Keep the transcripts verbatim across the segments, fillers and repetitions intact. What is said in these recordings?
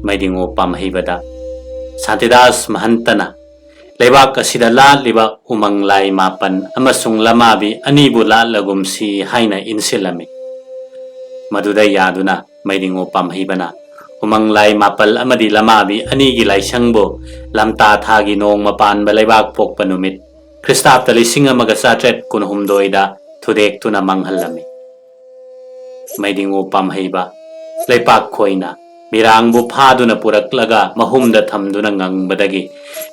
ꯃꯩꯗꯤꯡꯉꯨ ꯄꯥꯝꯍꯩꯕꯗ ꯁꯥꯟꯇꯤꯗꯥꯁ ꯃꯍꯟꯇꯅ ꯂꯩꯕꯥꯛ ꯑꯁꯤꯗ ꯂꯥꯠꯂꯤꯕ ꯎꯃꯪ ꯂꯥꯏ ꯃꯥꯄꯟ ꯑꯃꯁꯨꯡ ꯂꯃꯥꯕꯤ ꯑꯅꯤꯕꯨ ꯂꯥꯠꯂꯒꯨꯝꯁꯤ ꯍꯥꯏꯅ ꯏꯟꯁꯤꯜꯂꯝꯃꯤ꯫ ꯃꯗꯨꯗ ꯌꯥꯗꯨꯅ ꯃꯩꯗꯤꯡꯉꯨ ꯄꯥꯝꯍꯩꯕꯅ ꯎꯃꯪ ꯂꯥꯏ ꯃꯥꯄꯜ ꯑꯃꯗꯤ ꯂꯃꯥꯕꯤ ꯑꯅꯤꯒꯤ ꯂꯥꯏꯁꯪꯕꯨ ꯂꯝꯇꯥ ꯊꯥꯒꯤ ꯅꯣꯡꯃ ꯄꯥꯟꯕ ꯂꯩꯕꯥꯛ ꯄꯣꯛꯄ ꯅꯨꯃꯤꯠ ꯈ꯭ꯔꯤꯁꯇꯥꯕꯇ ꯂꯤꯁꯤꯡ ꯑꯃꯒ ꯆꯥꯇ꯭ꯔꯦꯠ ꯀꯨꯟꯍꯨꯝꯗꯣꯏꯗ ꯊꯨꯗꯦꯛꯇꯨꯅ ꯃꯥꯡꯍꯜꯂꯝꯃꯤ꯫ ꯃꯩꯗꯤꯡꯉꯨ ꯄꯥꯝꯍꯩꯕ ꯂꯩꯄꯥꯛ ꯈꯣꯏꯅ ꯃꯤꯔꯥꯡꯕꯨ ꯐꯥꯗꯨꯅ ꯄꯨꯔꯛꯂꯒ ꯃꯍꯨꯝꯗ ꯊꯝꯗꯨꯅ ꯉꯪꯕꯗꯒꯤ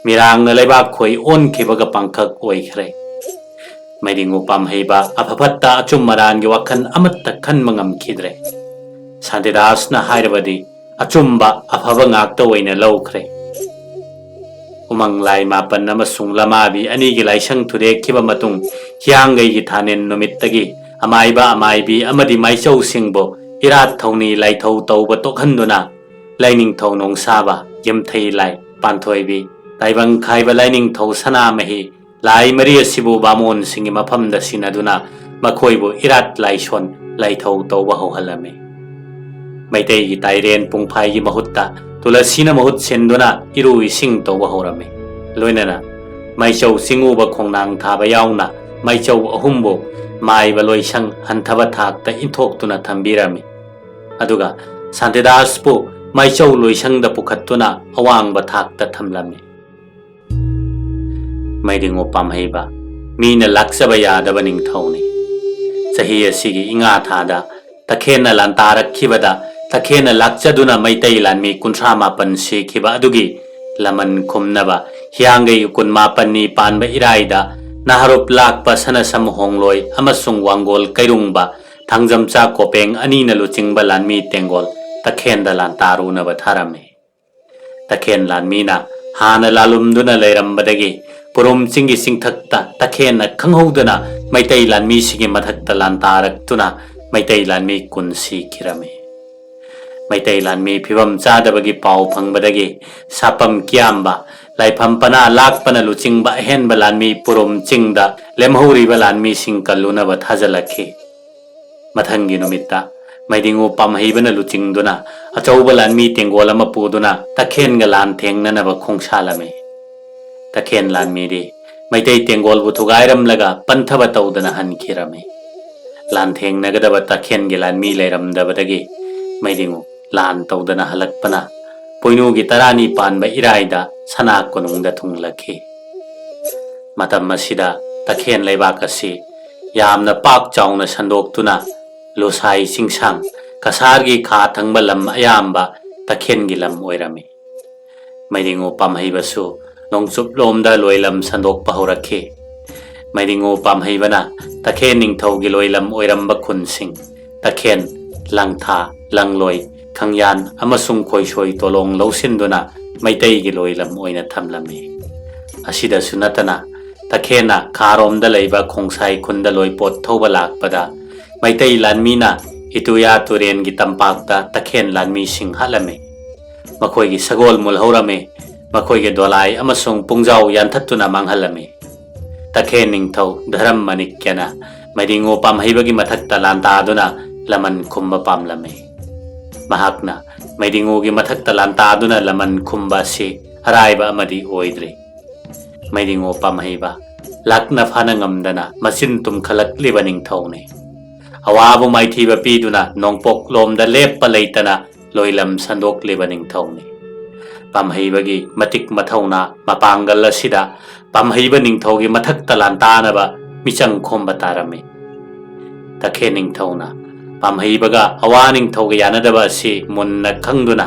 ꯃꯤꯔꯥꯡꯅ ꯂꯩꯕꯥꯛ ꯈꯣꯏ ꯑꯣꯟꯈꯤꯕꯒ ꯄꯥꯡꯈꯛ ꯑꯣꯏꯈ꯭ꯔꯦ꯫ ꯃꯩꯗꯤꯡꯉꯨ ꯄꯥꯝꯍꯩꯕ ꯑꯐ ꯐꯠꯇ ꯑꯆꯨꯝ ꯑꯔꯥꯟꯒꯤ ꯋꯥꯈꯜ ꯑꯃꯠꯇ ꯈꯟꯕ ꯉꯝꯈꯤꯗ꯭ꯔꯦ꯫ ꯁꯥꯟꯇꯤꯗꯥꯁꯅ ꯍꯥꯏꯔꯕꯗꯤ ꯑꯆꯨꯝꯕ ꯑꯐꯕ ꯉꯥꯛꯇ ꯑꯣꯏꯅ ꯂꯧꯈ꯭ꯔꯦ꯫ ꯎꯃꯪ ꯂꯥꯏ ꯃꯥꯄꯟ ꯑꯃꯁꯨꯡ ꯂꯃꯥꯕꯤ ꯑꯅꯤꯒꯤ ꯂꯥꯏꯁꯪ ꯊꯨꯗꯦꯛꯈꯤꯕ ꯃꯇꯨꯡ, ꯍꯤꯌꯥꯡꯒꯩꯒꯤ ꯊꯥꯅꯤꯟ ꯅꯨꯃꯤꯠꯇꯒꯤ ꯑꯃꯥꯏꯕ ꯑꯃꯥꯏꯕꯤ ꯑꯃꯗꯤ ꯃꯥꯏꯆꯧꯁꯤꯡꯕꯨ ꯏꯔꯥꯠ ꯊꯧꯅꯤ ꯂꯥꯏꯊꯧ ꯇꯧꯕ ꯇꯣꯛꯍꯟꯗꯨꯅ ꯂꯥꯏꯅꯤꯡꯊꯧ ꯅꯣꯡꯁꯥꯕ, ꯌꯨꯝꯊꯩ ꯂꯥꯏ, ꯄꯥꯟꯊꯣꯏꯕꯤ, ꯇꯥꯏꯕꯪ ꯈꯥꯏꯕ ꯂꯥꯏꯅꯤꯡꯊꯧ ꯁꯅꯥꯃꯍꯤ, ꯂꯥꯏ ꯃꯔꯤ ꯑꯁꯤꯕꯨ ꯕꯥꯃꯣꯟꯁꯤꯡꯒꯤ ꯃꯐꯝꯗ ꯁꯤꯟꯅꯗꯨꯅ ꯃꯈꯣꯏꯕꯨ ꯏꯔꯥꯠ ꯂꯥꯏꯁꯣꯟ ꯂꯥꯏꯊꯧ ꯇꯧꯕ ꯍꯧꯍꯜꯂꯝꯃꯤ꯫ ꯃꯩꯇꯩꯒꯤ ꯇꯥꯏꯔꯦꯟ ꯄꯨꯡꯐꯥꯏꯒꯤ ꯃꯍꯨꯠꯇ ꯇꯨꯂꯁꯤꯅ ꯃꯍꯨꯠ ꯁꯤꯟꯗꯨꯅ ꯏꯔꯨ ꯏꯁꯤꯡ ꯇꯧꯕ ꯍꯧꯔꯝꯃꯤ꯫ ꯂꯣꯏꯅꯅ ꯃꯥꯏꯆꯧ ꯆꯤꯡꯎꯕ ꯈꯣꯡꯅꯥꯡ ꯊꯥꯕ ꯌꯥꯎꯅ ꯃꯥꯏꯆꯧ ꯑꯍꯨꯝꯕꯨ ꯃꯥꯏꯕ ꯂꯣꯏꯁꯪ ꯍꯟꯊꯕ ꯊꯥꯛꯇ ꯏꯟꯊꯣꯛꯇꯨꯅ ꯊꯝꯕꯤꯔꯝꯃꯤ꯫ ꯑꯗꯨꯒ ꯁꯥꯟꯇꯤꯗꯥꯁꯄꯨ ꯃꯥꯏꯆꯧ ꯂꯣꯏꯁꯪꯗ ꯄꯨꯈꯠꯇꯨꯅ ꯑꯋꯥꯡꯕ ꯊꯥꯛꯇ ꯊꯝꯂꯝꯃꯤ꯫ ꯃꯩꯗꯤꯡꯉꯨ ꯄꯥꯝꯍꯩꯕ ꯃꯤꯅ ꯂꯥꯛꯆꯕ ꯌꯥꯗꯕ ꯅꯤꯡꯊꯧꯅꯤ꯫ ꯆꯍꯤ ꯑꯁꯤꯒꯤ ꯏꯉꯥ ꯊꯥꯗ ꯇꯈꯦꯟꯅ ꯂꯥꯟꯇꯥꯔꯛꯈꯤꯕꯗ ꯇꯈꯦꯟꯅ ꯂꯥꯛꯆꯗꯨꯅ ꯃꯩꯇꯩ ꯂꯥꯟꯃꯤ ꯀꯨꯟꯊ꯭ꯔꯥ ꯃꯥꯄꯟ ꯁꯤꯈꯤꯕ ꯑꯗꯨꯒꯤ ꯂꯃꯟ ꯈꯨꯝꯅꯕ ꯍꯤꯌꯥꯡꯒꯩ ꯀꯨꯟ ꯃꯥꯄꯟꯅꯤ ꯄꯥꯟꯕ ꯏꯔꯥꯏꯗ ꯅꯍꯥꯔꯨꯞ ꯂꯥꯛꯄ ꯁꯅꯁꯝ ꯍꯣꯡꯂꯣꯏ ꯑꯃꯁꯨꯡ ꯋꯥꯡꯒꯣꯜ ꯀꯩꯔꯨꯡꯕ ꯊꯥꯡꯖꯝꯆꯥ ꯀꯣꯄꯦꯡ ꯑꯅꯤꯅ ꯂꯨꯆꯤꯡꯕ ꯂꯥꯟꯃꯤ ꯇꯦꯡꯒꯣꯜ ꯇꯈꯦꯟꯗ ꯂꯥꯟꯇꯥꯔꯨꯅꯕ ꯊꯥꯔꯝꯃꯤ꯫ ꯇꯈꯦꯟ ꯂꯥꯟꯃꯤꯅ ꯍꯥꯟꯅ ꯂꯥꯜꯂꯨꯝꯗꯨꯅ ꯂꯩꯔꯝꯕꯗꯒꯤ ꯄꯨꯔꯨꯝ ꯆꯤꯡꯒꯤ ꯆꯤꯡꯊꯛꯇ ꯇꯈꯦꯟꯅ ꯈꯪꯍꯧꯗꯅ ꯃꯩꯇꯩ ꯂꯥꯟꯃꯤꯁꯤꯡꯒꯤ ꯃꯊꯛꯇ ꯂꯥꯟꯇꯥꯔꯛꯇꯨꯅ ꯃꯩꯇꯩ ꯂꯥꯟꯃꯤ ꯀꯨꯟ ꯁꯤꯈꯤꯔꯝꯃꯤ꯫ ꯃꯩꯇꯩ ꯂꯥꯟꯃꯤ ꯐꯤꯕꯝ ꯆꯥꯗꯕꯒꯤ ꯄꯥꯎ ꯐꯪꯕꯗꯒꯤ ꯁꯥꯄꯝ ꯀꯤꯌꯥꯝꯕ, ꯂꯥꯏꯐꯝ ꯄꯅꯥ ꯂꯥꯛꯄꯅ ꯂꯨꯆꯤꯡꯕ ꯑꯍꯦꯟꯕ ꯂꯥꯟꯃꯤ ꯄꯨꯔꯨꯝ ꯆꯤꯡꯗ ꯂꯦꯝꯍꯧꯔꯤꯕ ꯂꯥꯟꯃꯤꯁꯤꯡ ꯀꯜꯂꯨꯅꯕ ꯊꯥꯖꯤꯜꯂꯛꯈꯤ꯫ ꯃꯊꯪꯒꯤ ꯅꯨꯃꯤꯠꯇ ꯃꯩꯗꯤꯡꯉꯨ ꯄꯥꯝꯍꯩꯕꯅ ꯂꯨꯆꯤꯡꯗꯨꯅ ꯑꯆꯧꯕ ꯂꯥꯟꯃꯤ ꯇꯦꯡꯒꯣꯜ ꯑꯃ ꯄꯨꯗꯨꯅ ꯇꯈꯦꯟꯒ ꯂꯥꯟ ꯊꯦꯡꯅꯅꯕ ꯈꯣꯡꯁꯥꯜꯂꯝꯃꯤ꯫ ꯇꯈꯦꯟ ꯂꯥꯟꯃꯤꯗꯤ ꯃꯩꯇꯩ ꯇꯦꯡꯒꯣꯜꯕꯨ ꯊꯨꯒꯥꯏꯔꯝꯂꯒ ꯄꯟꯊꯕ ꯇꯧꯗꯅ ꯍꯟꯈꯤꯔꯝꯃꯤ꯫ ꯂꯥꯟ ꯊꯦꯡꯅꯒꯗꯕ ꯇꯈꯦꯟꯒꯤ ꯂꯥꯟꯃꯤ ꯂꯩꯔꯝꯗꯕꯗꯒꯤ ꯃꯩꯗꯤꯡꯉꯨ ꯂꯥꯟ ꯇꯧꯗꯅ ꯍꯜꯂꯛꯄꯅ ꯄꯣꯏꯅꯨꯒꯤ ꯇꯔꯥꯅꯤ ꯄꯥꯟꯕ ꯏꯔꯥꯏꯗ ꯁꯅꯥ ꯀꯣꯅꯨꯡꯗ ꯊꯨꯡꯂꯛꯈꯤ꯫ ꯃꯇꯝ ꯑꯁꯤꯗ ꯇꯈꯦꯟ ꯂꯩꯕꯥꯛ ꯑꯁꯤ ꯌꯥꯝꯅ ꯄꯥꯛ ꯆꯥꯎꯅ ꯁꯟꯗꯣꯛꯇꯨꯅ ꯂꯨꯁꯥꯏ ꯆꯤꯡꯁꯥꯡ ꯀꯁꯥꯔꯒꯤ ꯈꯥ ꯊꯪꯕ ꯂꯝ ꯑꯌꯥꯝꯕ ꯇꯈꯦꯟꯒꯤ ꯂꯝ ꯑꯣꯏꯔꯝꯃꯤ꯫ ꯃꯩꯗꯤꯡꯉꯨ ꯄꯥꯝꯍꯩꯕꯁꯨ ꯅꯣꯡꯆꯨꯞꯂꯣꯝꯗ ꯂꯣꯏꯂꯝ ꯁꯟꯗꯣꯛꯄ ꯍꯧꯔꯛꯈꯤ꯫ ꯃꯩꯗꯤꯡꯉꯨ ꯄꯥꯝꯍꯩꯕꯅ ꯇꯈꯦꯟ ꯅꯤꯡꯊꯧꯒꯤ ꯂꯣꯏꯂꯝ ꯑꯣꯏꯔꯝꯕ ꯈꯨꯟꯁꯤꯡ ꯇꯈꯦꯟ, ꯂꯪꯊꯥ, ꯂꯪꯂꯣꯏ, ꯈꯪꯌꯥꯟ ꯑꯃꯁꯨꯡ ꯈꯣꯏꯁꯣꯏ ꯇꯣꯂꯣꯡ ꯂꯧꯁꯤꯟꯗꯨꯅ ꯃꯩꯇꯩꯒꯤ ꯂꯣꯏꯂꯝ ꯑꯣꯏꯅ ꯊꯝꯂꯝꯃꯤ꯫ ꯑꯁꯤꯗꯁꯨ ꯅꯠꯇꯅ ꯇꯈꯦꯟꯅ ꯈꯥꯔꯣꯝꯗ ꯂꯩꯕ ꯈꯣꯡꯁꯥꯏ ꯈꯨꯟꯗ ꯂꯣꯏꯄꯣꯠ ꯊꯧꯕ ꯂꯥꯛꯄꯗ ꯃꯩꯇꯩ ꯂꯥꯟꯃꯤꯅ ꯏꯇꯨꯌꯥ ꯇꯨꯔꯦꯟꯒꯤ ꯇꯝꯄꯥꯛꯇ ꯇꯈꯦꯟ ꯂꯥꯟꯃꯤꯁꯤꯡ ꯍꯥꯠꯂꯝꯃꯤ꯫ ꯃꯈꯣꯏꯒꯤ ꯁꯒꯣꯜ ꯃꯨꯜꯍꯧꯔꯝꯃꯤ꯫ ꯃꯈꯣꯏꯒꯤ ꯗꯣꯂꯥꯏ ꯑꯃꯁꯨꯡ ꯄꯨꯡꯖꯥꯎ ꯌꯥꯟꯊꯠꯇꯨꯅ ꯃꯥꯡꯍꯜꯂꯝꯃꯤ꯫ ꯇꯈꯦꯟ ꯅꯤꯡꯊꯧ ꯙꯔꯝ ꯃꯅꯤꯛꯌꯅ ꯃꯩꯗꯤꯡꯉꯨ ꯄꯥꯝꯍꯩꯕꯒꯤ ꯃꯊꯛꯇ ꯂꯥꯟꯇꯥꯗꯨꯅ ꯂꯃꯟ ꯈꯨꯝꯕ ꯄꯥꯝꯂꯝꯃꯤ꯫ ꯃꯍꯥꯛꯅ ꯃꯩꯗꯤꯡꯉꯨꯒꯤ ꯃꯊꯛꯇ ꯂꯥꯟꯇꯥꯗꯨꯅ ꯂꯃꯟ ꯈꯨꯝꯕ ꯑꯁꯤ ꯑꯔꯥꯏꯕ ꯑꯃꯗꯤ ꯑꯣꯏꯗ꯭ꯔꯤ꯫ ꯃꯩꯗꯤꯡꯉꯨ ꯄꯥꯝꯍꯩꯕ ꯂꯥꯛꯅ ꯐꯥꯅ ꯉꯝꯗꯅ ꯃꯆꯤꯟ ꯇꯨꯝꯈꯠꯂꯛꯂꯤꯕ ꯅꯤꯡꯊꯧꯅꯤ꯫ ꯑꯋꯥꯕ ꯃꯥꯏꯊꯤꯕ ꯄꯤꯗꯨꯅ ꯅꯣꯡꯄꯣꯛꯂꯣꯝꯗ ꯂꯦꯞꯄ ꯂꯩꯇꯅ ꯂꯣꯏꯂꯝ ꯁꯟꯗꯣꯛꯂꯤꯕ ꯅꯤꯡꯊꯧꯅꯤ꯫ ꯄꯥꯝꯍꯩꯕꯒꯤ ꯃꯇꯤꯛ ꯃꯊꯧꯅꯥ ꯃꯄꯥꯡꯒꯜ ꯑꯁꯤꯗ ꯄꯥꯝꯍꯩꯕ ꯅꯤꯡꯊꯧꯒꯤ ꯃꯊꯛꯇ ꯂꯥꯟꯇꯥꯅꯕ ꯃꯤꯆꯪ ꯈꯣꯝꯕ ꯇꯥꯔꯝꯃꯤ꯫ ꯇꯈꯦꯟ ꯅꯤꯡꯊꯧꯅ ꯄꯥꯝꯍꯩꯕꯒ ꯑꯋꯥ ꯅꯤꯡꯊꯧꯒ ꯌꯥꯅꯗꯕ ꯑꯁꯤ ꯃꯨꯟꯅ ꯈꯪꯗꯨꯅ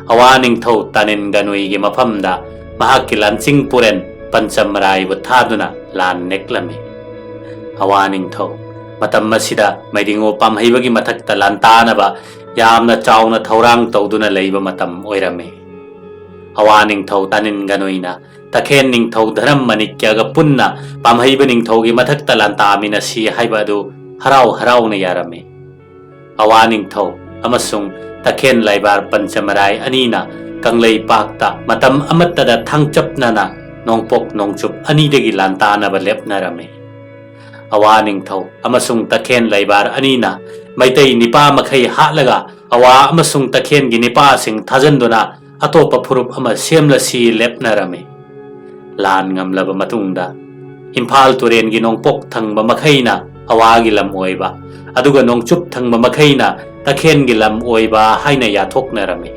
ꯑꯋꯥ ꯅꯤꯡꯊꯧ ꯇꯥꯅꯤꯟ ꯒꯅꯨꯏꯒꯤ ꯃꯐꯝꯗ ꯃꯍꯥꯛꯀꯤ ꯂꯥꯟꯆꯤꯡ ꯄꯨꯔꯦꯟ ꯄꯟꯆꯃꯔꯥꯏꯕꯨ ꯊꯥꯗꯨꯅ ꯂꯥꯟ ꯅꯦꯛꯂꯝꯃꯤ꯫ ꯑꯋꯥ ꯅꯤꯡꯊꯧ ꯃꯇꯝ ꯑꯁꯤꯗ ꯃꯩꯗꯤꯡꯉꯨ ꯄꯥꯝꯍꯩꯕꯒꯤ ꯃꯊꯛꯇ ꯂꯥꯟꯇꯥꯅꯕ ꯌꯥꯝꯅ ꯆꯥꯎꯅ ꯊꯧꯔꯥꯡ ꯇꯧꯗꯨꯅ ꯂꯩꯕ ꯃꯇꯝ ꯑꯣꯏꯔꯝꯃꯤ꯫ ꯑꯋꯥ ꯅꯤꯡꯊꯧ ꯇꯥꯅꯤꯟ ꯒꯅꯨꯏꯅ ꯇꯈꯦꯟ ꯅꯤꯡꯊꯧ ꯙꯔꯝ ꯃꯅꯤꯛꯌꯒ ꯄꯨꯟꯅ ꯄꯥꯝꯍꯩꯕ ꯅꯤꯡꯊꯧꯒꯤ ꯃꯊꯛꯇ ꯂꯥꯟꯇꯥꯃꯤꯟꯅꯁꯤ ꯍꯥꯏꯕ ꯑꯗꯨ ꯍꯔꯥꯎ ꯍꯔꯥꯎꯅ ꯌꯥꯔꯝꯃꯤ꯫ ꯑꯋꯥ ꯅꯤꯡꯊꯧ ꯑꯃꯁꯨꯡ ꯇꯈꯦꯟ ꯂꯥꯏꯕꯥꯔ ꯄꯟꯆꯃꯔꯥꯏ ꯑꯅꯤꯅ ꯀꯪꯂꯩꯄꯥꯛꯇ ꯃꯇꯝ ꯑꯃꯠꯇꯗ ꯊꯥꯡꯆꯞꯅꯅ ꯅꯣꯡꯄꯣꯛ ꯅꯣꯡꯆꯨꯞ ꯑꯅꯤꯗꯒꯤ ꯂꯥꯟꯇꯥꯅꯕ ꯂꯦꯞꯅꯔꯝꯃꯤ꯫ ꯑꯋꯥ ꯅꯤꯡꯊꯧ ꯑꯃꯁꯨꯡ ꯇꯈꯦꯟ ꯂꯩꯕꯥꯔ ꯑꯅꯤꯅ ꯃꯩꯇꯩ ꯅꯤꯄꯥ ꯃꯈꯩ ꯍꯥꯠꯂꯒ ꯑꯋꯥ ꯑꯃꯁꯨꯡ ꯇꯈꯦꯟꯒꯤ ꯅꯤꯄꯥꯁꯤꯡ ꯊꯥꯖꯟꯗꯨꯅ ꯑꯇꯣꯞꯄ ꯐꯨꯔꯨꯞ ꯑꯃ ꯁꯦꯝꯂꯁꯤ ꯂꯦꯞꯅꯔꯝꯃꯤ꯫ ꯂꯥꯟ ꯉꯝꯂꯕ ꯃꯇꯨꯡꯗ ꯏꯝꯐꯥꯜ ꯇꯨꯔꯦꯟꯒꯤ ꯅꯣꯡꯄꯣꯛ ꯊꯪꯕ ꯃꯈꯩꯅ ꯑꯋꯥꯒꯤ ꯂꯝ ꯑꯣꯏꯕ, ꯑꯗꯨꯒ ꯅꯣꯡꯆꯨꯞ ꯊꯪꯕ ꯃꯈꯩꯅ ꯇꯈꯦꯟꯒꯤ ꯂꯝ ꯑꯣꯏꯕ ꯍꯥꯏꯅ ꯌꯥꯊꯣꯛꯅꯔꯝꯃꯤ꯫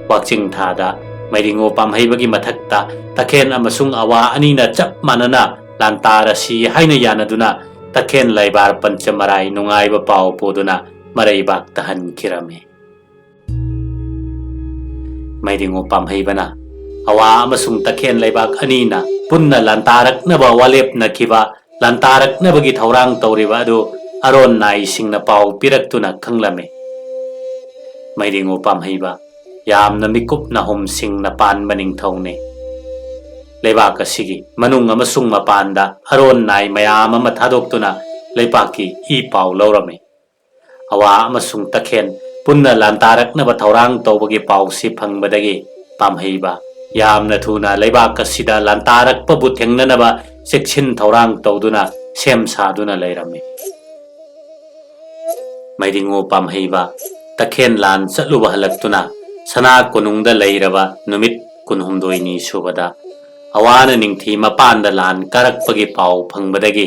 ꯋꯥꯛꯆꯤꯡ ꯊꯥꯗ ꯃꯩꯔꯤꯉꯣ ꯄꯥꯝꯍꯩꯕꯒꯤ ꯃꯊꯛꯇ ꯇꯈꯦꯟ ꯑꯃꯁꯨꯡ ꯑꯋꯥ ꯑꯅꯤꯅ ꯆꯞ ꯃꯥꯟꯅꯅ ꯂꯥꯟꯇꯥꯔꯁꯤ ꯍꯥꯏꯅ ꯌꯥꯅꯗꯨꯅ ꯇꯈꯦꯟ ꯂꯩꯕꯥꯔ ꯄꯟꯆꯃꯔꯥꯏ ꯅꯨꯡꯉꯥꯏꯕ ꯄꯥꯎ ꯄꯨꯗꯨꯅ ꯃꯔꯩꯕꯥꯛ ꯇꯥꯍꯟꯈꯤꯔꯝꯃꯤ꯫ ꯃꯩꯔꯤꯉꯣ ꯄꯥꯝꯍꯩꯕꯅ ꯑꯋꯥ ꯑꯃꯁꯨꯡ ꯇꯈꯦꯟ ꯂꯩꯕꯥꯛ ꯑꯅꯤꯅ ꯄꯨꯟꯅ ꯂꯥꯟꯇꯥꯔꯛꯅꯕ ꯋꯥꯂꯦꯞꯅꯈꯤꯕ, ꯂꯥꯟꯇꯥꯔꯛꯅꯕꯒꯤ ꯊꯧꯔꯥꯡ ꯇꯧꯔꯤꯕ ꯑꯗꯨ ꯑꯔꯣꯟ ꯅꯥꯏꯁꯤꯡꯅ ꯄꯥꯎ ꯄꯤꯔꯛꯇꯨꯅ ꯈꯪꯂꯝꯃꯤ꯫ ꯃꯩꯔꯤꯉꯣ ꯄꯥꯝꯍꯩꯕ ꯌꯥꯝꯅ ꯃꯤꯀꯨꯞ ꯅꯥꯍꯨꯝꯁꯤꯡꯅ ꯄꯥꯟꯕ ꯅꯤꯡꯊꯧꯅꯤ꯫ ꯂꯩꯕꯥꯛ ꯑꯁꯤꯒꯤ ꯃꯅꯨꯡ ꯑꯃꯁꯨꯡ ꯃꯄꯥꯟꯗ ꯑꯔꯣꯟ ꯅꯥꯏ ꯃꯌꯥꯝ ꯑꯃ ꯊꯥꯗꯣꯛꯇꯨꯅ ꯂꯩꯕꯥꯛꯀꯤ ꯏ ꯄꯥꯎ ꯂꯧꯔꯝꯃꯤ꯫ ꯑꯋꯥ ꯑꯃꯁꯨꯡ ꯇꯈꯦꯟ ꯄꯨꯟꯅ ꯂꯥꯟꯇꯥꯔꯛꯅꯕ ꯊꯧꯔꯥꯡ ꯇꯧꯕꯒꯤ ꯄꯥꯎꯁꯤ ꯐꯪꯕꯗꯒꯤ ꯄꯥꯝꯍꯩꯕ ꯌꯥꯝꯅ ꯊꯨꯅ ꯂꯩꯕꯥꯛ ꯑꯁꯤꯗ ꯂꯥꯟꯇꯥꯔꯛꯄꯕꯨ ꯊꯦꯡꯅꯅꯕ ꯆꯦꯛꯁꯤꯟ ꯊꯧꯔꯥꯡ ꯇꯧꯗꯨꯅ ꯁꯦꯝ ꯁꯥꯗꯨꯅ ꯂꯩꯔꯝꯃꯤ꯫ ꯃꯩꯔꯤꯉꯣ ꯄꯥꯝꯍꯩꯕ ꯇꯈꯦꯟ ꯂꯥꯟ ꯆꯠꯂꯨꯕ ꯍꯜꯂꯛꯇꯨꯅ ꯁꯅꯥ ꯀꯣꯅꯨꯡꯗ ꯂꯩꯔꯕ ꯅꯨꯃꯤꯠ ꯀꯨꯟꯍꯨꯝꯗꯣꯏꯅꯤ ꯁꯨꯕꯗ ꯑꯋꯥꯅ ꯅꯤꯡꯊꯤ ꯃꯄꯥꯟꯗ ꯂꯥꯟ ꯀꯥꯔꯛꯄꯒꯤ ꯄꯥꯎ ꯐꯪꯕꯗꯒꯤ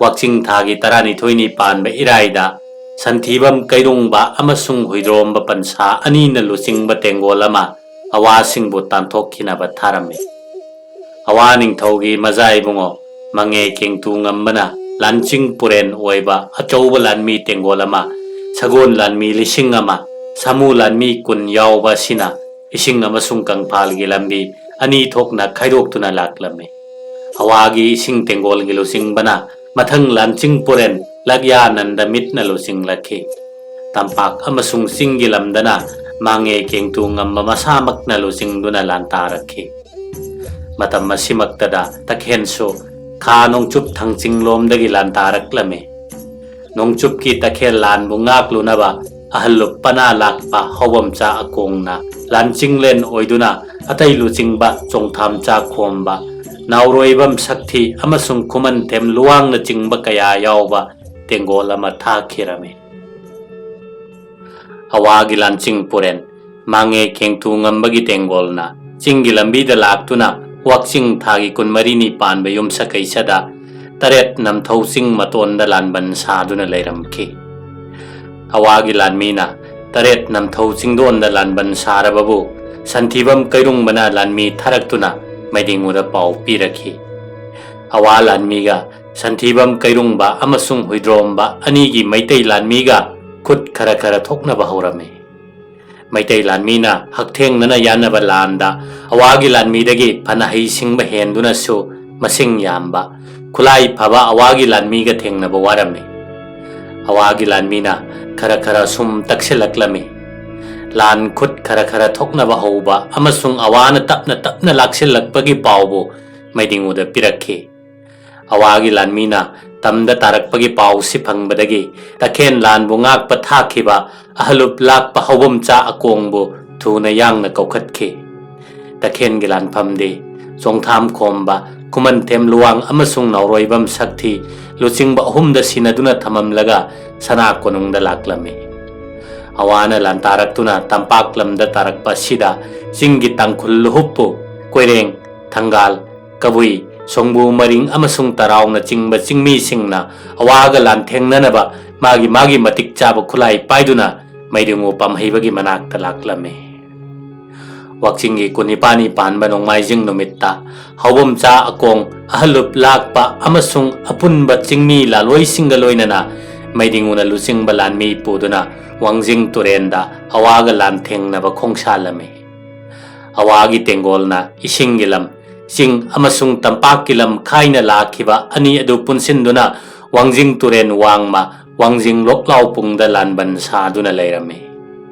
ꯋꯥꯛꯆꯤꯡ ꯊꯥꯒꯤ ꯇꯔꯥꯅꯤꯊꯣꯏꯅꯤ ꯄꯥꯟꯕ ꯏꯔꯥꯏꯗ ꯁꯟꯊꯤꯕꯝ ꯀꯩꯔꯣꯡꯕ ꯑꯃꯁꯨꯡ ꯍꯨꯏꯗ꯭ꯔꯣꯝꯕ ꯄꯟꯁꯥ ꯑꯅꯤꯅ ꯂꯨꯆꯤꯡꯕ ꯇꯦꯡꯒꯣꯜ ꯑꯃ ꯑꯋꯥꯁꯤꯡꯕꯨ ꯇꯥꯟꯊꯣꯛꯈꯤꯅꯕ ꯊꯥꯔꯝꯃꯤ꯫ ꯑꯋꯥ ꯅꯤꯡꯊꯧꯒꯤ ꯃꯖꯥꯏꯕꯨꯡꯉꯣ ꯃꯉꯦ ꯀꯦꯡꯇꯨ ꯉꯝꯕꯅ ꯂꯥꯟꯆꯤꯡ ꯄꯨꯔꯦꯟ ꯑꯣꯏꯕ ꯑꯆꯧꯕ ꯂꯥꯟꯃꯤ ꯇꯦꯡꯒꯣꯜ ꯑꯃ, ꯁꯒꯣꯜ ꯂꯥꯟꯃꯤ ꯂꯤꯁꯤꯡ ꯑꯃ, ꯁꯥꯃꯨ ꯂꯥꯟꯃꯤ ꯀꯨꯟ ꯌꯥꯎꯕ ꯑꯁꯤꯅ ꯏꯁꯤꯡ ꯑꯃꯁꯨꯡ ꯀꯪꯐꯥꯜꯒꯤ ꯂꯝꯕꯤ ꯑꯅꯤ ꯊꯣꯛꯅ ꯈꯥꯏꯗꯣꯛꯇꯨꯅ ꯂꯥꯛꯂꯝꯃꯤ꯫ ꯑꯋꯥꯒꯤ ꯏꯁꯤꯡ ꯇꯦꯡꯒꯣꯜꯒꯤ ꯂꯨꯆꯤꯡꯕꯅ ꯃꯊꯪ ꯂꯥꯟꯆꯤꯡ ꯄꯨꯔꯦꯟ ꯂꯛꯌꯥꯅꯟꯗ ꯃꯤꯠꯅ ꯂꯨꯆꯤꯡꯂꯛꯈꯤ꯫ ꯇꯝꯄꯥꯛ ꯑꯃꯁꯨꯡ ꯆꯤꯡꯒꯤ ꯂꯝꯗꯅ ꯃꯥꯡꯉꯦ ꯀꯦꯡꯇꯨ ꯉꯝꯕ ꯃꯁꯥꯃꯛꯅ ꯂꯨꯆꯤꯡꯗꯨꯅ ꯂꯥꯟꯇꯥꯔꯛꯈꯤ꯫ ꯃꯇꯝ ꯑꯁꯤꯃꯛꯇꯗ ꯇꯈꯦꯟꯁꯨ ꯈꯥ ꯅꯣꯡꯆꯨꯞ ꯊꯥꯡꯆꯤꯡꯂꯣꯝꯗꯒꯤ ꯂꯥꯟꯇꯥꯔꯛꯂꯝꯃꯤ꯫ ꯅꯣꯡꯆꯨꯞꯀꯤ ꯇꯈꯦꯜ ꯂꯥꯟꯕꯨ ꯉꯥꯛꯂꯨꯅꯕ ꯑꯍꯜ ꯂꯨꯞ ꯄꯅꯥ ꯂꯥꯛꯄ ꯍꯧꯕꯝꯆꯥ ꯑꯀꯣꯡꯅ ꯂꯥꯟꯆꯤꯡꯂꯦꯟ ꯑꯣꯏꯗꯨꯅ ꯑꯇꯩ ꯂꯨꯆꯤꯡꯕ ꯆꯣꯡꯊꯥꯝꯆꯥ ꯈꯣꯝꯕ, ꯅꯥꯎꯔꯣꯏꯕꯝ ꯁꯛꯊꯤ ꯑꯃꯁꯨꯡ ꯈꯨꯃꯟꯊꯦꯝ ꯂꯨꯋꯥꯡꯅꯆꯤꯡꯕ ꯀꯌꯥ ꯌꯥꯎꯕ ꯇꯦꯡꯒꯣꯜ ꯑꯃ ꯊꯥꯈꯤꯔꯝꯃꯤ꯫ ꯑꯋꯥꯒꯤ ꯂꯥꯟꯆꯤꯡ ꯄꯨꯔꯦꯟ ꯃꯥꯡꯉꯦ ꯀꯦꯡꯇꯨ ꯉꯝꯕꯒꯤ ꯇꯦꯡꯒꯣꯜꯅ ꯆꯤꯡꯒꯤ ꯂꯝꯕꯤꯗ ꯂꯥꯛꯇꯨꯅ ꯋꯥꯛꯆꯤꯡ ꯊꯥꯒꯤ ꯀꯨꯟꯃꯔꯤꯅꯤ ꯄꯥꯟꯕ ꯌꯨꯝꯁꯀꯩꯁꯗ ꯇꯔꯦꯠ ꯅꯝꯊꯧ ꯆꯤꯡ ꯃꯇꯣꯟꯗ ꯂꯥꯟꯕꯟ ꯁꯥꯗꯨꯅ ꯂꯩꯔꯝꯈꯤ꯫ ꯑꯋꯥꯒꯤ ꯂꯥꯟꯃꯤꯅ ꯇꯔꯦꯠ ꯅꯝꯊꯧ ꯆꯤꯡꯗꯣꯟꯗ ꯂꯥꯟꯕꯟ ꯁꯥꯔꯕꯕꯨ ꯁꯟꯊꯤꯕꯝ ꯀꯩꯔꯨꯡꯕꯅ ꯂꯥꯟꯃꯤ ꯊꯥꯔꯛꯇꯨꯅ ꯃꯩꯗꯤꯡꯉꯨꯗ ꯄꯥꯎ ꯄꯤꯔꯛꯈꯤ꯫ ꯑꯋꯥ ꯂꯥꯟꯃꯤꯒ ꯁꯟꯊꯤꯕꯝ ꯀꯩꯔꯨꯡꯕ ꯑꯃꯁꯨꯡ ꯍꯨꯏꯗ꯭ꯔꯣꯝꯕ ꯑꯅꯤꯒꯤ ꯃꯩꯇꯩ ꯂꯥꯟꯃꯤꯒ ꯈꯨꯠ ꯈꯔ ꯈꯔ ꯊꯣꯛꯅꯕ ꯍꯧꯔꯝꯃꯤ꯫ ꯃꯩꯇꯩ ꯂꯥꯟꯃꯤꯅ ꯍꯛꯊꯦꯡꯅꯅ ꯌꯥꯅꯕ ꯂꯥꯟꯗ ꯑꯋꯥꯒꯤ ꯂꯥꯟꯃꯤꯗꯒꯤ ꯐꯅ ꯍꯩꯁꯤꯡꯕ ꯍꯦꯟꯗꯨꯅꯁꯨ ꯃꯁꯤꯡ ꯌꯥꯝꯕ, ꯈꯨꯠꯂꯥꯏ ꯐꯕ ꯑꯋꯥꯒꯤ ꯂꯥꯟꯃꯤꯒ ꯊꯦꯡꯅꯕ ꯋꯥꯔꯝꯃꯤ꯫ ꯑꯋꯥꯒꯤ ꯂꯥꯟꯃꯤꯅ ꯈꯔ ꯈꯔ ꯁꯨꯝ ꯇꯛꯁꯤꯜꯂꯛꯂꯝꯃꯤ꯫ ꯂꯥꯟ ꯈꯨꯠ ꯈꯔ ꯈꯔ ꯊꯣꯛꯅꯕ ꯍꯧꯕ ꯑꯃꯁꯨꯡ ꯑꯋꯥꯅ ꯇꯞꯅ ꯇꯞꯅ ꯂꯥꯛꯁꯤꯜꯂꯛꯄꯒꯤ ꯄꯥꯎꯕꯨ ꯃꯩꯗꯤꯡꯉꯨꯗ ꯄꯤꯔꯛꯈꯤ꯫ ꯑꯋꯥꯒꯤ ꯂꯥꯟꯃꯤꯅ ꯇꯝꯗ ꯇꯥꯔꯛꯄꯒꯤ ꯄꯥꯎꯁꯤ ꯐꯪꯕꯗꯒꯤ ꯇꯈꯦꯟ ꯂꯥꯟꯕꯨ ꯉꯥꯛꯄ ꯊꯥꯈꯤꯕ ꯑꯍꯂꯨꯞ ꯂꯥꯛꯄ ꯍꯧꯕꯝꯆꯥ ꯑꯀꯣꯡꯕꯨ ꯊꯨꯅ ꯌꯥꯡꯅ ꯀꯧꯈꯠꯈꯤ꯫ ꯇꯈꯦꯟꯒꯤ ꯂꯥꯟꯐꯝꯗꯤ ꯆꯣꯡꯊꯥꯝ ꯈꯣꯝꯕ, ꯈꯨꯃꯟꯊꯦꯝ ꯂꯨꯋꯥꯡ ꯑꯃꯁꯨꯡ ꯅꯥꯎꯔꯣꯏꯕꯝ ꯁꯛꯊꯤ ꯂꯨꯆꯤꯡꯕ ꯑꯍꯨꯝꯗ ꯁꯤꯟꯅꯗꯨꯅ ꯊꯝꯃꯝꯂꯒ ꯁꯅꯥ ꯀꯣꯅꯨꯡꯗ ꯂꯥꯛꯂꯝꯃꯤ꯫ ꯑꯋꯥꯅ ꯂꯥꯟꯇꯥꯔꯛꯇꯨꯅ ꯇꯝꯄꯥꯛ ꯂꯝꯗ ꯇꯥꯔꯛꯄ ꯑꯁꯤꯗ ꯆꯤꯡꯒꯤ ꯇꯥꯡꯈꯨꯜ ꯂꯨꯍꯨꯞꯄꯨ ꯀꯣꯏꯔꯦꯡ, ꯊꯪꯒꯥꯜ, ꯀꯕꯨꯏ, ꯁꯣꯡꯕꯨ, ꯃꯔꯤꯡ ꯑꯃꯁꯨꯡ ꯇꯔꯥꯎꯅꯆꯤꯡꯕ ꯆꯤꯡꯃꯤꯁꯤꯡꯅ ꯑꯋꯥꯒ ꯂꯥꯟꯊꯦꯡꯅꯅꯕ ꯃꯥꯒꯤ ꯃꯥꯒꯤ ꯃꯇꯤꯛ ꯆꯥꯕ ꯈꯨꯠꯂꯥꯏ ꯄꯥꯏꯗꯨꯅ ꯃꯩꯗꯤꯡꯉꯨ ꯄꯥꯝꯍꯩꯕꯒꯤ ꯃꯅꯥꯛꯇ ꯂꯥꯛꯂꯝꯃꯤ꯫ ꯋꯥꯛꯆꯤꯡꯒꯤ ꯀꯨꯟꯅꯤꯄꯥꯟꯅꯤ ꯄꯥꯟꯕ ꯅꯣꯡꯃꯥꯏꯖꯤꯡ ꯅꯨꯃꯤꯠꯇ ꯍꯧꯕꯝꯆꯥ ꯑꯀꯣꯡ, ꯑꯍꯜꯂꯨꯞ ꯂꯥꯛꯄ ꯑꯃꯁꯨꯡ ꯑꯄꯨꯟꯕ ꯆꯤꯡꯃꯤ ꯂꯥꯂꯣꯏꯁꯤꯡꯒ ꯂꯣꯏꯅꯅ ꯃꯩꯗꯤꯡꯉꯨꯅ ꯂꯨꯆꯤꯡꯕ ꯂꯥꯟꯃꯤ ꯄꯨꯗꯨꯅ ꯋꯥꯡꯖꯤꯡ ꯇꯨꯔꯦꯟꯗ ꯑꯋꯥꯒ ꯂꯥꯟꯊꯦꯡꯅꯕ ꯈꯣꯡꯁꯥꯜꯂꯝꯃꯤ꯫ ꯑꯋꯥꯒꯤ ꯇꯦꯡꯒꯣꯜꯅ ꯏꯁꯤꯡꯒꯤ ꯂꯝ, ꯆꯤꯡ ꯑꯃꯁꯨꯡ ꯇꯝꯄꯥꯛꯀꯤ ꯂꯝ ꯈꯥꯏꯅ ꯂꯥꯛꯈꯤꯕ ꯑꯅꯤ ꯑꯗꯨ ꯄꯨꯟꯁꯤꯟꯗꯨꯅ ꯋꯥꯡꯖꯤꯡ ꯇꯨꯔꯦꯟ ꯋꯥꯡꯃ, ꯋꯥꯡꯖꯤꯡ ꯂꯣꯛꯂꯥꯎ ꯄꯨꯡꯗ ꯂꯥꯟꯕꯟ ꯁꯥꯗꯨꯅ ꯂꯩꯔꯝꯃꯤ꯫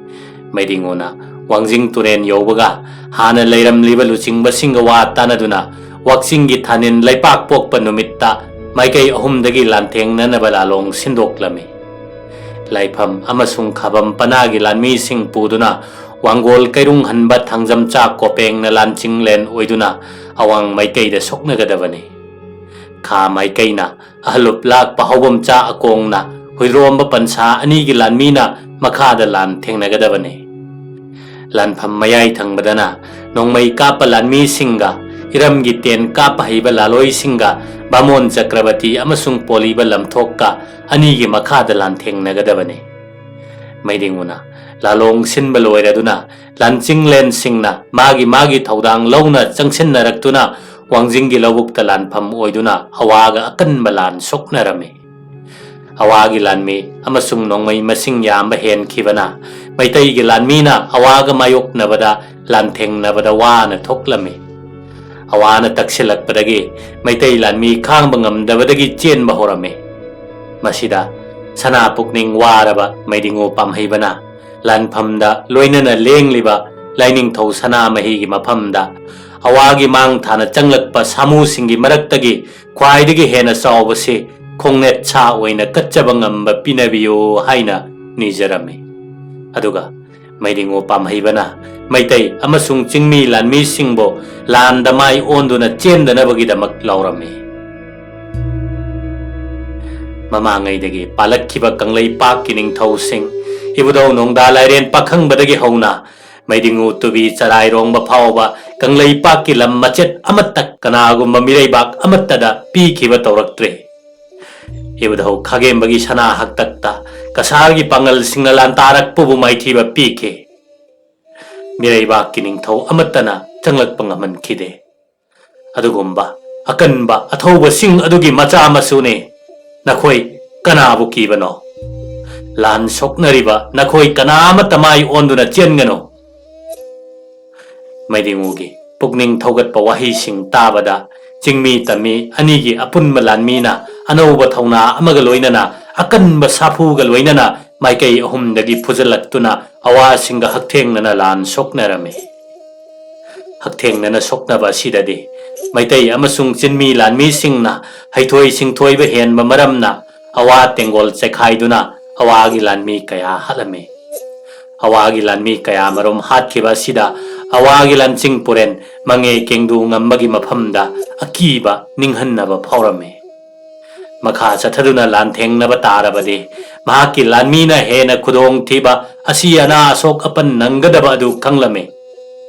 ꯃꯩꯗꯤꯡꯉꯨꯅ ꯋꯥꯡꯖꯤꯡ ꯇꯨꯔꯦꯟ ꯌꯧꯕꯒ ꯍꯥꯟꯅ ꯂꯩꯔꯝꯂꯤꯕ ꯂꯨꯆꯤꯡꯕꯁꯤꯡꯒ ꯋꯥ ꯇꯥꯅꯗꯨꯅ ꯋꯥꯛꯆꯤꯡꯒꯤ ꯊꯥꯅꯤꯟ ꯂꯩꯄꯥꯛ ꯄꯣꯛꯄ ꯅꯨꯃꯤꯠꯇ ꯃꯥꯏꯀꯩ ꯑꯍꯨꯝꯗꯒꯤ ꯂꯥꯟꯊꯦꯡꯅꯅꯕ ꯂꯥꯂꯣꯡ ꯁꯤꯟꯗꯣꯛꯂꯝꯃꯤ꯫ ꯂꯥꯏꯐꯝ ꯑꯃꯁꯨꯡ ꯈꯥꯕꯝ ꯄꯅꯥꯒꯤ ꯂꯥꯟꯃꯤꯁꯤꯡ ꯄꯨꯗꯨꯅ ꯋꯥꯡꯒꯣꯜ ꯀꯩꯔꯨꯡ ꯍꯟꯕ ꯊꯥꯡꯖꯝꯆꯥ ꯀꯣꯄꯦꯡꯅ ꯂꯥꯟꯆꯤꯡꯂꯦꯟ ꯑꯣꯏꯗꯨꯅ ꯑꯋꯥꯡ ꯃꯥꯏꯀꯩꯗ ꯁꯣꯛꯅꯒꯗꯕꯅꯤ꯫ ꯈꯥ ꯃꯥꯏꯀꯩꯅ ꯑꯍꯜꯂꯨꯞ ꯂꯥꯛꯄ ꯍꯧꯕꯝꯆꯥ ꯑꯀꯣꯡꯅ ꯍꯨꯏꯗ꯭ꯔꯣꯝꯕ ꯄꯟꯁꯥ ꯑꯅꯤꯒꯤ ꯂꯥꯟꯃꯤꯅ ꯃꯈꯥꯗ ꯂꯥꯟ ꯊꯦꯡꯅꯒꯗꯕꯅꯤ꯫ ꯂꯥꯟꯐꯝ ꯃꯌꯥꯏ ꯊꯪꯕꯗꯅ ꯅꯣꯡꯃꯩ ꯀꯥꯞꯄ ꯂꯥꯟꯃꯤꯁꯤꯡꯒ ꯏꯔꯝꯒꯤ ꯇꯦꯟ ꯀꯥꯞꯄ ꯍꯩꯕ ꯂꯥꯂꯣꯏꯁꯤꯡꯒ ꯕꯥꯃꯣꯟ ꯆꯀ꯭ꯔꯕꯇꯤ ꯑꯃꯁꯨꯡ ꯄꯣꯂꯤꯕ ꯂꯝꯊꯣꯛꯀ ꯑꯅꯤꯒꯤ ꯃꯈꯥꯗ ꯂꯥꯟꯊꯦꯡꯅꯒꯗꯕꯅꯤ꯫ ꯃꯩꯗꯤꯡꯉꯨꯅ ꯂꯥꯂꯣꯡ ꯁꯤꯟꯕ ꯂꯣꯏꯔꯗꯨꯅ ꯂꯥꯟꯆꯤꯡꯂꯦꯟꯁꯤꯡꯅ ꯃꯥꯒꯤ ꯃꯥꯒꯤ ꯊꯧꯗꯥꯡ ꯂꯧꯅ ꯆꯪꯁꯤꯟꯅꯔꯛꯇꯨꯅ ꯋꯥꯡꯖꯤꯡꯒꯤ ꯂꯧꯕꯨꯛꯇ ꯂꯥꯟꯐꯝ ꯑꯣꯏꯗꯨꯅ ꯑꯋꯥꯒ ꯑꯀꯟꯕ ꯂꯥꯟ ꯁꯣꯛꯅꯔꯝꯃꯤ꯫ ꯑꯋꯥꯒꯤ ꯂꯥꯟꯃꯤ ꯑꯃꯁꯨꯡ ꯅꯣꯡꯃꯩ ꯃꯁꯤꯡ ꯌꯥꯝꯕ ꯍꯦꯟꯈꯤꯕꯅ ꯃꯩꯇꯩꯒꯤ ꯂꯥꯟꯃꯤꯅ ꯑꯋꯥꯒ ꯃꯥꯌꯣꯛꯅꯕꯗ ꯂꯥꯟꯊꯦꯡꯅꯕꯗ ꯋꯥꯅ ꯊꯣꯛꯂꯝꯃꯤ꯫ ꯑꯋꯥꯅ ꯇꯛꯁꯤꯜꯂꯛꯄꯗꯒꯤ ꯃꯩꯇꯩ ꯂꯥꯟꯃꯤ ꯈꯥꯡꯕ ꯉꯝꯗꯕꯗꯒꯤ ꯆꯦꯟꯕ ꯍꯧꯔꯝꯃꯤ꯫ ꯃꯁꯤꯗ ꯁꯅꯥ ꯄꯨꯛꯅꯤꯡ ꯋꯥꯔꯕ ꯃꯩꯗꯤꯡꯉꯨ ꯄꯥꯝꯍꯩꯕꯅ ꯂꯥꯟꯐꯝꯗ ꯂꯣꯏꯅꯅ ꯂꯦꯡꯂꯤꯕ ꯂꯥꯏꯅꯤꯡꯊꯧ ꯁꯅꯥꯃꯍꯤꯒꯤ ꯃꯐꯝꯗ ꯑꯋꯥꯒꯤ ꯃꯥꯡ ꯊꯥꯅ ꯆꯪꯂꯛꯄ ꯁꯥꯃꯨꯁꯤꯡꯒꯤ ꯃꯔꯛꯇꯒꯤ ꯈ꯭ꯋꯥꯏꯗꯒꯤ ꯍꯦꯟꯅ ꯆꯥꯎꯕꯁꯤ ꯈꯣꯡꯅꯦꯠ ꯁꯥ ꯑꯣꯏꯅ ꯀꯠꯆꯕ ꯉꯝꯕ ꯄꯤꯅꯕꯤꯌꯨ ꯍꯥꯏꯅ ꯅꯤꯖꯔꯝꯃꯤ꯫ ꯑꯗꯨꯒ ꯃꯩꯗꯤꯡꯉꯨ ꯄꯥꯝꯍꯩꯕꯅ ꯃꯩꯇꯩ ꯑꯃꯁꯨꯡ ꯆꯤꯡꯃꯤ ꯂꯥꯟꯃꯤꯁꯤꯡꯕꯨ ꯂꯥꯟꯗ ꯃꯥꯏ ꯑꯣꯟꯗꯨꯅ ꯆꯦꯟꯗꯅꯕꯒꯤꯗꯃꯛ ꯂꯥꯎꯔꯝꯃꯤ꯫ ꯃꯃꯥꯡꯉꯩꯗꯒꯤ ꯄꯥꯜꯂꯛꯈꯤꯕ ꯀꯪꯂꯩꯄꯥꯛꯀꯤ ꯅꯤꯡꯊꯧꯁꯤꯡ, ꯏꯕꯨꯙꯧ ꯅꯣꯡꯗꯥ ꯂꯥꯏꯔꯦꯟ ꯄꯥꯈꯪꯕꯗꯒꯤ ꯍꯧꯅ ꯃꯩꯗꯤꯡꯉꯨ ꯇꯨꯕꯤ ꯆꯔꯥꯏꯔꯣꯡꯕ ꯐꯥꯎꯕ ꯀꯪꯂꯩꯄꯥꯛꯀꯤ ꯂꯝ ꯃꯆꯦꯠ ꯑꯃꯠꯇ ꯀꯅꯥꯒꯨꯝꯕ ꯃꯤꯔꯩꯕꯥꯛ ꯑꯃꯠꯇꯗ ꯄꯤꯈꯤꯕ ꯇꯧꯔꯛꯇ꯭ꯔꯤ꯫ ꯏꯕꯨꯙꯧ ꯈꯥꯒꯦꯝꯕꯒꯤ ꯁꯅꯥ ꯍꯛꯇꯛꯇ ꯀꯁꯥꯔꯒꯤ ꯄꯥꯡꯒꯜꯁꯤꯡꯅ ꯂꯥꯟꯇꯥꯔꯛꯄꯕꯨ ꯃꯥꯏꯊꯤꯕ ꯄꯤꯈꯤ꯫ ꯃꯤꯔꯩꯕꯥꯛꯀꯤ ꯅꯤꯡꯊꯧ ꯑꯃꯠꯇꯅ ꯆꯪꯂꯛꯄ ꯉꯝꯍꯟꯈꯤꯗꯦ꯫ ꯑꯗꯨꯒꯨꯝꯕ ꯑꯀꯟꯕ ꯑꯊꯧꯕꯁꯤꯡ ꯑꯗꯨꯒꯤ ꯃꯆꯥ ꯃꯁꯨꯅꯤ꯫ ꯅꯈꯣꯏ ꯀꯅꯥꯕꯨ ꯀꯤꯕꯅꯣ? ꯂꯥꯟ ꯁꯣꯛꯅꯔꯤꯕ ꯅꯈꯣꯏ ꯀꯅꯥ ꯑꯃꯠꯇ ꯃꯥꯏ ꯑꯣꯟꯗꯨꯅ ꯆꯦꯟꯒꯅꯨ꯫ ꯃꯩꯗꯤꯡꯉꯨꯒꯤ ꯄꯨꯛꯅꯤꯡ ꯊꯧꯒꯠꯄ ꯋꯥꯍꯩꯁꯤꯡ ꯇꯥꯕꯗ ꯆꯤꯡꯃꯤ ꯇꯝꯃꯤ ꯑꯅꯤꯒꯤ ꯑꯄꯨꯟꯕ ꯂꯥꯟꯃꯤꯅ ꯑꯅꯧꯕ ꯊꯧꯅꯥ ꯑꯃꯒ ꯂꯣꯏꯅꯅ ꯑꯀꯟꯕ ꯁꯥꯐꯨꯒ ꯂꯣꯏꯅꯅ ꯃꯥꯏꯀꯩ ꯑꯍꯨꯝꯗꯒꯤ ꯐꯨꯖꯜꯂꯛꯇꯨꯅ ꯑꯋꯥꯁꯤꯡꯒ ꯍꯛꯊꯦꯡꯅꯅ ꯂꯥꯟ ꯁꯣꯛꯅꯔꯝꯃꯤ꯫ ꯍꯛꯊꯦꯡꯅꯅ ꯁꯣꯛꯅꯕ ꯑꯁꯤꯗꯗꯤ ꯃꯩꯇꯩ ꯑꯃꯁꯨꯡ ꯆꯤꯟꯃꯤ ꯂꯥꯟꯃꯤꯁꯤꯡꯅ ꯍꯩꯊꯣꯏ ꯁꯤꯡꯊꯣꯏꯕ ꯍꯦꯟꯕ ꯃꯔꯝꯅ ꯑꯋꯥ ꯇꯦꯡꯒꯣꯜ ꯆꯦꯈꯥꯏꯗꯨꯅ ꯑꯋꯥꯒꯤ ꯂꯥꯟꯃꯤ ꯀꯌꯥ ꯍꯥꯠꯂꯝꯃꯤ꯫ ꯑꯋꯥꯒꯤ ꯂꯥꯟꯃꯤ ꯀꯌꯥꯃꯔꯨꯝ ꯍꯥꯠꯈꯤꯕ ꯑꯁꯤꯗ ꯑꯋꯥꯒꯤ ꯂꯥꯟꯆꯤꯡ ꯄꯨꯔꯦꯟ ꯃꯉꯦ ꯀꯦꯡꯗꯨ ꯉꯝꯕꯒꯤ ꯃꯐꯝꯗ ꯑꯀꯤꯕ ꯅꯤꯡꯍꯟꯅꯕ ꯐꯥꯎꯔꯝꯃꯤ꯫ ꯃꯈꯥ ꯆꯠꯊꯗꯨꯅ ꯂꯥꯟꯊꯦꯡꯅꯕ ꯇꯥꯔꯕꯗꯤ ꯃꯍꯥꯛꯀꯤ ꯂꯥꯟꯃꯤꯅ ꯍꯦꯟꯅ ꯈꯨꯗꯣꯡꯊꯤꯕ, ꯑꯁꯤ ꯑꯅꯥ, ꯑꯁꯣꯛ ꯑꯄꯟ ꯅꯪꯒꯗꯕ ꯑꯗꯨ ꯈꯪꯂꯝꯃꯤ꯫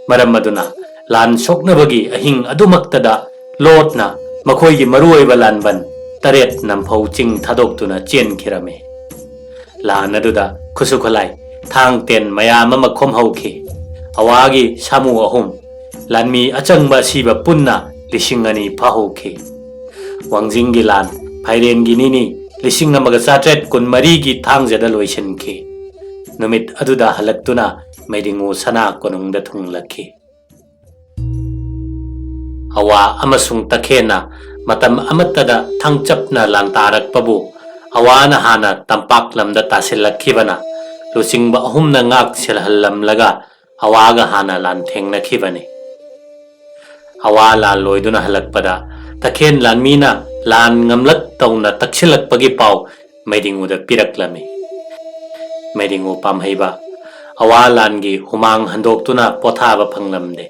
ꯃꯔꯝ ꯑꯗꯨꯅ ꯂꯥꯟ ꯁꯣꯛꯅꯕꯒꯤ ꯑꯍꯤꯡ ꯑꯗꯨꯃꯛꯇꯗ ꯂꯣꯠꯅ ꯃꯈꯣꯏꯒꯤ ꯃꯔꯨꯑꯣꯏꯕ ꯂꯥꯟꯕꯟ ꯇꯔꯦꯠ ꯅꯝꯐꯧ ꯆꯤꯡ ꯊꯥꯗꯣꯛꯇꯨꯅ ꯆꯦꯟꯈꯤꯔꯝꯃꯤ꯫ ꯂꯥꯟ ꯑꯗꯨꯗ ꯈꯨꯠꯁꯨ ꯈꯨꯠꯂꯥꯏ, ꯊꯥꯡ ꯇꯦꯟ ꯃꯌꯥꯝ ꯑꯃ ꯈꯣꯝꯍꯧꯈꯤ꯫ ꯑꯋꯥꯒꯤ ꯁꯥꯃꯨ ꯑꯍꯨꯝ, ꯂꯥꯟꯃꯤ ꯑꯆꯪꯕ ꯑꯁꯤꯕ ꯄꯨꯟꯅ ꯂꯤꯁꯤꯡ ꯑꯅꯤ ꯐꯥꯍꯧꯈꯤ꯫ ꯋꯥꯡꯖꯤꯡꯒꯤ ꯂꯥꯟ ꯐꯥꯏꯔꯦꯟꯒꯤ ꯅꯤꯅꯤ ꯂꯤꯁꯤꯡ ꯑꯃꯒ ꯆꯥꯇ꯭ꯔꯦꯠ ꯀꯨꯟꯃꯔꯤꯒꯤ ꯊꯥꯡꯖꯗ ꯂꯣꯏꯁꯤꯟꯈꯤ꯫ ꯅꯨꯃꯤꯠ ꯑꯗꯨꯗ ꯍꯜꯂꯛꯇꯨꯅ ꯃꯩꯗꯤꯡꯉꯨ ꯁꯅꯥ ꯀꯣꯅꯨꯡꯗ ꯊꯨꯡꯂꯛꯈꯤ꯫ ꯑꯋꯥ ꯑꯃꯁꯨꯡ ꯇꯈꯦꯟꯅ ꯃꯇꯝ ꯑꯃꯠꯇꯗ ꯊꯥꯡꯆꯞꯅ ꯂꯥꯟꯇꯥꯔꯛꯄꯕꯨ ꯑꯋꯥꯅ ꯍꯥꯟꯅ ꯇꯝꯄꯥꯛ ꯂꯝꯗ ꯇꯥꯁꯤꯜꯂꯛꯈꯤꯕꯅ ꯂꯨꯆꯤꯡꯕ ꯑꯍꯨꯝꯅ ꯉꯥꯛ ꯁꯦꯜꯍꯜꯂꯝꯂꯒ ꯑꯋꯥꯒ ꯍꯥꯟꯅ ꯂꯥꯟ ꯊꯦꯡꯅꯈꯤꯕꯅꯤ꯫ ꯑꯋꯥ ꯂꯥꯟ ꯂꯣꯏꯗꯨꯅ ꯍꯜꯂꯛꯄꯗ ꯇꯈꯦꯟ ꯂꯥꯟꯃꯤꯅ ꯂꯥꯟ ꯉꯝꯂꯛ ꯇꯧꯅ ꯇꯛꯁꯤꯜꯂꯛꯄꯒꯤ ꯄꯥꯎ ꯃꯩꯗꯤꯡꯉꯨꯗ ꯄꯤꯔꯛꯂꯝꯃꯤ꯫ ꯃꯩꯗꯤꯡꯉꯨ ꯄꯥꯝꯍꯩꯕ ꯑꯋꯥ ꯂꯥꯟꯒꯤ ꯍꯨꯃꯥꯡ ꯍꯟꯗꯣꯛꯇꯨꯅ ꯄꯣꯊꯥꯕ ꯐꯪꯂꯝꯗꯦ꯫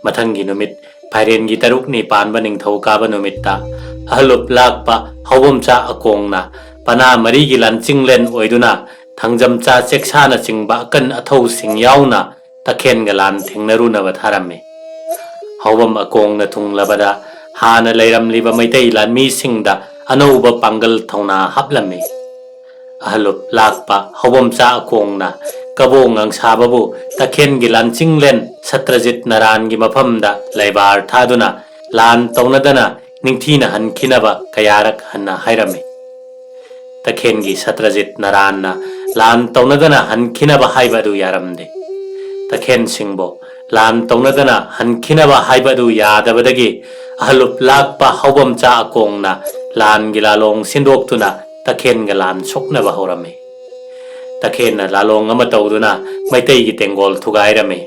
ꯃꯊꯪꯒꯤ ꯅꯨꯃꯤꯠ ꯐꯥꯏꯔꯦꯟꯒꯤ ꯇꯔꯨꯛꯅꯤ ꯄꯥꯟꯕ ꯅꯤꯡꯊꯧꯀꯥꯕ ꯅꯨꯃꯤꯠꯇ ꯑꯍꯜꯂꯨꯞ ꯂꯥꯛꯄ ꯍꯧꯕꯝꯆꯥ ꯑꯀꯣꯡꯅ ꯄꯅꯥ ꯃꯔꯤꯒꯤ ꯂꯥꯟꯆꯤꯡꯂꯦꯟ ꯑꯣꯏꯗꯨꯅ ꯊꯥꯡꯖꯝꯆꯥ ꯆꯦꯛꯁꯥꯅꯆꯤꯡꯕ ꯑꯀꯟ ꯑꯊꯧꯁꯤꯡ ꯌꯥꯎꯅ ꯇꯈꯦꯟꯒ ꯂꯥꯟ ꯊꯦꯡꯅꯔꯨꯅꯕ ꯊꯥꯔꯝꯃꯤ꯫ ꯍꯧꯕꯝ ꯑꯀꯣꯡꯅ ꯊꯨꯡꯂꯕꯗ ꯍꯥꯟꯅ ꯂꯩꯔꯝꯂꯤꯕ ꯃꯩꯇꯩ ꯂꯥꯟꯃꯤꯁꯤꯡꯗ ꯑꯅꯧꯕ ꯄꯥꯡꯒꯜ ꯊꯧꯅꯥ ꯍꯥꯞꯂꯝꯃꯤ꯫ ꯑꯍꯜꯂꯨꯞ ꯂꯥꯛꯄ ꯍꯧꯕꯝꯆꯥ ꯑꯀꯣꯡꯅ ꯀꯕꯣ ꯉꯥꯡꯁꯥꯕꯕꯨ ꯇꯈꯦꯟꯒꯤ ꯂꯥꯟꯆꯤꯡꯂꯦꯟ ꯁꯇ꯭ꯔꯖꯤꯠ ꯅꯔꯥꯟꯒꯤ ꯃꯐꯝꯗ ꯂꯩꯕꯥꯔ ꯊꯥꯗꯨꯅ ꯂꯥꯟ ꯇꯧꯅꯗꯅ ꯅꯤꯡꯊꯤꯅ ꯍꯟꯈꯤꯅꯕ ꯀꯌꯥꯔꯛ ꯍꯟꯅ ꯍꯥꯏꯔꯝꯃꯤ꯫ ꯇꯈꯦꯟꯒꯤ ꯁꯇ꯭ꯔꯖꯤꯠ ꯅꯔꯥꯟꯅ ꯂꯥꯟ ꯇꯧꯅꯗꯅ ꯍꯟꯈꯤꯅꯕ ꯍꯥꯏꯕ ꯑꯗꯨ ꯌꯥꯔꯝꯗꯦ꯫ ꯇꯈꯦꯟꯁꯤꯡꯕꯨ ꯂꯥꯟ ꯇꯧꯅꯗꯅ ꯍꯟꯈꯤꯅꯕ ꯍꯥꯏꯕ ꯑꯗꯨ ꯌꯥꯗꯕꯗꯒꯤ ꯑꯍꯜꯂꯨꯞ ꯂꯥꯛꯄ ꯍꯧꯕꯝꯆꯥ ꯑꯀꯣꯡꯅ ꯂꯥꯟꯒꯤ ꯂꯥꯂꯣꯡ ꯁꯤꯟꯗꯣꯛꯇꯨꯅ ꯇꯈꯦꯟꯒ ꯂꯥꯟ ꯁꯣꯛꯅꯕ ꯍꯧꯔꯝꯃꯤ꯫ ꯇꯈꯦꯟꯅ ꯂꯥꯂꯣꯡ ꯑꯃ ꯇꯧꯗꯨꯅ ꯃꯩꯇꯩꯒꯤ ꯇꯦꯡꯒꯣꯜ ꯊꯨꯒꯥꯏꯔꯝꯃꯤ꯫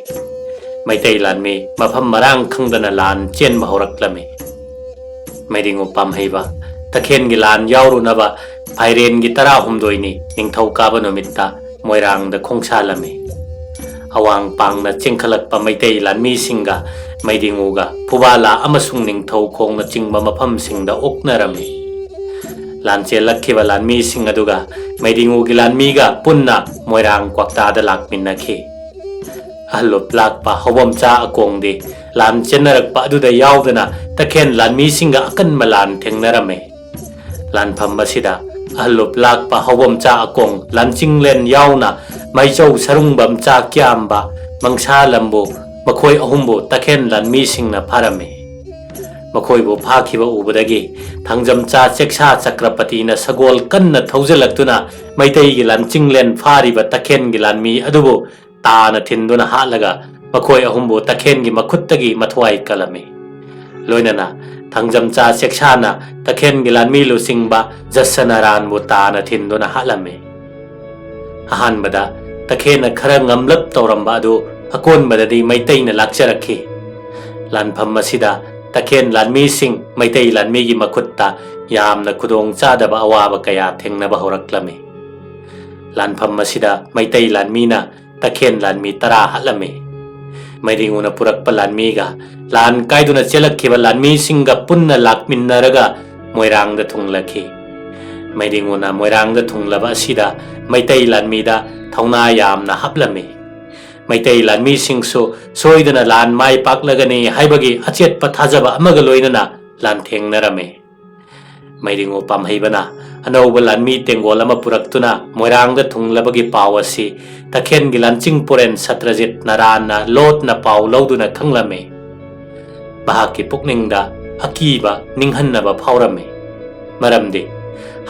ꯃꯩꯇꯩ ꯂꯥꯟꯃꯤ ꯃꯐꯝ ꯃꯔꯥꯡ ꯈꯪꯗꯅ ꯂꯥꯟ ꯆꯦꯟꯕ ꯍꯧꯔꯛꯂꯝꯃꯤ꯫ ꯃꯩꯗꯤꯡꯉꯨ ꯄꯥꯝꯍꯩꯕ ꯇꯈꯦꯟꯒꯤ ꯂꯥꯟ ꯌꯥꯎꯔꯨꯅꯕ ꯐꯥꯏꯔꯦꯟꯒꯤ ꯇꯔꯥꯍꯨꯝꯗꯣꯏꯅꯤ ꯅꯤꯡꯊꯧꯀꯥꯕ ꯅꯨꯃꯤꯠꯇ ꯃꯣꯏꯔꯥꯡꯗ ꯈꯣꯡꯁꯥꯜꯂꯝꯃꯤ꯫ ꯑꯋꯥꯡ ꯄꯥꯡꯅ ꯆꯦꯟꯈꯠꯂꯛꯄ ꯃꯩꯇꯩ ꯂꯥꯟꯃꯤꯁꯤꯡꯒ ꯃꯩꯗꯤꯡꯉꯨꯒ ꯐꯨꯕꯥꯂꯥ ꯑꯃꯁꯨꯡ ꯅꯤꯡꯊꯧꯈꯣꯡꯅꯆꯤꯡꯕ ꯃꯐꯝꯁꯤꯡꯗ ꯑꯣꯛꯅꯔꯝꯃꯤ꯫ ꯂꯥꯟ ꯆꯦꯜꯂꯛꯈꯤꯕ ꯂꯥꯟꯃꯤꯁꯤꯡ ꯑꯗꯨꯒ ꯃꯩꯗꯤꯉꯨꯒꯤ ꯂꯥꯟꯃꯤꯒ ꯄꯨꯟꯅ ꯃꯣꯏꯔꯥꯡ ꯀ꯭ꯋꯥꯛꯇꯥꯗ ꯂꯥꯛꯃꯤꯟꯅꯈꯤ꯫ ꯑꯍꯜꯂꯨꯞ ꯂꯥꯛꯄ ꯍꯧꯕꯝꯆꯥ ꯑꯀꯣꯡꯗꯤ ꯂꯥꯟ ꯆꯦꯟꯅꯔꯛꯄ ꯑꯗꯨꯗ ꯌꯥꯎꯗꯅ ꯇꯈꯦꯟ ꯂꯥꯟꯃꯤꯁꯤꯡꯒ ꯑꯀꯟꯕ ꯂꯥꯟ ꯊꯦꯡꯅꯔꯝꯃꯤ꯫ ꯂꯥꯟꯐꯝ ꯑꯁꯤꯗ ꯑꯍꯜꯂꯨꯞ ꯂꯥꯛꯄ ꯍꯧꯕꯝꯆꯥ ꯑꯀꯣꯡ ꯂꯥꯟꯆꯤꯡꯂꯦꯟ ꯌꯥꯎꯅ ꯃꯩꯆꯧ ꯁꯔꯨꯡꯕꯝꯆꯥ ꯀ꯭ꯌꯥꯝꯕ ꯃꯪꯁꯥ ꯂꯝꯕꯨ ꯃꯈꯣꯏ ꯑꯍꯨꯝꯕꯨ ꯇꯈꯦꯟ ꯂꯥꯟꯃꯤꯁꯤꯡꯅ ꯐꯥꯔꯝꯃꯤ꯫ ꯃꯈꯣꯏꯕꯨ ꯐꯥꯈꯤꯕ ꯎꯕꯗꯒꯤ ꯊꯥꯡꯖꯝꯆꯥ ꯆꯦꯛꯁꯥ ꯆꯀ꯭ꯔꯄꯇꯤꯅ ꯁꯒꯣꯜ ꯀꯟꯅ ꯊꯧꯖꯤꯜꯂꯛꯇꯨꯅ ꯃꯩꯇꯩꯒꯤ ꯂꯥꯟꯆꯤꯡꯂꯦꯟ ꯐꯥꯔꯤꯕ ꯇꯈꯦꯟꯒꯤ ꯂꯥꯟꯃꯤ ꯑꯗꯨꯕꯨ ꯇꯥꯅ ꯊꯤꯟꯗꯨꯅ ꯍꯥꯠꯂꯒ ꯃꯈꯣꯏ ꯑꯍꯨꯝꯕꯨ ꯇꯈꯦꯟꯒꯤ ꯃꯈꯨꯠꯇꯒꯤ ꯃꯊ꯭ꯋꯥꯏ ꯀꯜꯂꯝꯃꯤ꯫ ꯂꯣꯏꯅꯅ ꯊꯥꯡꯖꯝꯆꯥ ꯆꯦꯛꯁꯥꯅ ꯇꯈꯦꯟꯒꯤ ꯂꯥꯟꯃꯤ ꯂꯨꯆꯤꯡꯕ ꯖꯁꯅꯥꯔꯥꯟꯕꯨ ꯇꯥꯅ ꯊꯤꯟꯗꯨꯅ ꯍꯥꯠꯂꯝꯃꯤ꯫ ꯑꯍꯥꯟꯕꯗ ꯇꯈꯦꯟꯅ ꯈꯔ ꯉꯝꯂꯞ ꯇꯧꯔꯝꯕ ꯑꯗꯨ ꯑꯀꯣꯟꯕꯗꯗꯤ ꯃꯩꯇꯩꯅ ꯂꯥꯛꯆꯔꯛꯈꯤ꯫ ꯂꯥꯟꯐꯝ ꯑꯁꯤꯗ ꯇꯈꯦꯟ ꯂꯥꯟꯃꯤꯁꯤꯡ ꯃꯩꯇꯩ ꯂꯥꯟꯃꯤꯒꯤ ꯃꯈꯨꯠꯇ ꯌꯥꯝꯅ ꯈꯨꯗꯣꯡ ꯆꯥꯗꯕ ꯑꯋꯥꯕ ꯀꯌꯥ ꯊꯦꯡꯅꯕ ꯍꯧꯔꯛꯂꯝꯃꯤ꯫ ꯂꯥꯟꯐꯝ ꯑꯁꯤꯗ ꯃꯩꯇꯩ ꯂꯥꯟꯃꯤꯅ ꯇꯈꯦꯟ ꯂꯥꯟꯃꯤ ꯇꯔꯥ ꯍꯥꯠꯂꯝꯃꯤ꯫ ꯃꯩꯗꯤꯉꯨꯅ ꯄꯨꯔꯛꯄ ꯂꯥꯟꯃꯤꯒ ꯂꯥꯟ ꯀꯥꯏꯗꯨꯅ ꯆꯦꯜꯂꯛꯈꯤꯕ ꯂꯥꯟꯃꯤꯁꯤꯡꯒ ꯄꯨꯟꯅ ꯂꯥꯛꯃꯤꯟꯅꯔꯒ ꯃꯣꯏꯔꯥꯡꯗ ꯊꯨꯡꯂꯈꯤ꯫ ꯃꯩꯗꯤꯉꯨꯅ ꯃꯣꯏꯔꯥꯡꯗ ꯊꯨꯡꯂꯕ ꯑꯁꯤꯗ ꯃꯩꯇꯩ ꯂꯥꯟꯃꯤꯗ ꯊꯧꯅꯥ ꯌꯥꯝꯅ ꯍꯥꯞꯂꯝꯃꯤ꯫ ꯃꯩꯇꯩ ꯂꯥꯟꯃꯤꯁꯤꯡꯁꯨ ꯁꯣꯏꯗꯅ ꯂꯥꯟ ꯃꯥꯏ ꯄꯥꯛꯂꯒꯅꯤ ꯍꯥꯏꯕꯒꯤ ꯑꯆꯦꯠꯄ ꯊꯥꯖꯕ ꯑꯃꯒ ꯂꯣꯏꯅꯅ ꯂꯥꯟꯊꯦꯡꯅꯔꯝꯃꯤ꯫ ꯃꯩꯗꯤꯉꯨ ꯄꯥꯝꯍꯩꯕꯅ ꯑꯅꯧꯕ ꯂꯥꯟꯃꯤ ꯇꯦꯡꯒꯣꯜ ꯑꯃ ꯄꯨꯔꯛꯇꯨꯅ ꯃꯣꯏꯔꯥꯡꯗ ꯊꯨꯡꯂꯕꯒꯤ ꯄꯥꯎ ꯑꯁꯤ ꯇꯈꯦꯟꯒꯤ ꯂꯥꯟꯆꯤꯡ ꯄꯨꯔꯦꯟ ꯁꯇ꯭ꯔꯖꯤꯠ ꯅꯥꯔꯥꯟꯅ ꯂꯣꯠꯅ ꯄꯥꯎ ꯂꯧꯗꯨꯅ ꯈꯪꯂꯝꯃꯤ꯫ ꯃꯍꯥꯛꯀꯤ ꯄꯨꯛꯅꯤꯡꯗ ꯑꯀꯤꯕ ꯅꯤꯡꯍꯟꯅꯕ ꯐꯥꯎꯔꯝꯃꯤ꯫ ꯃꯔꯝꯗꯤ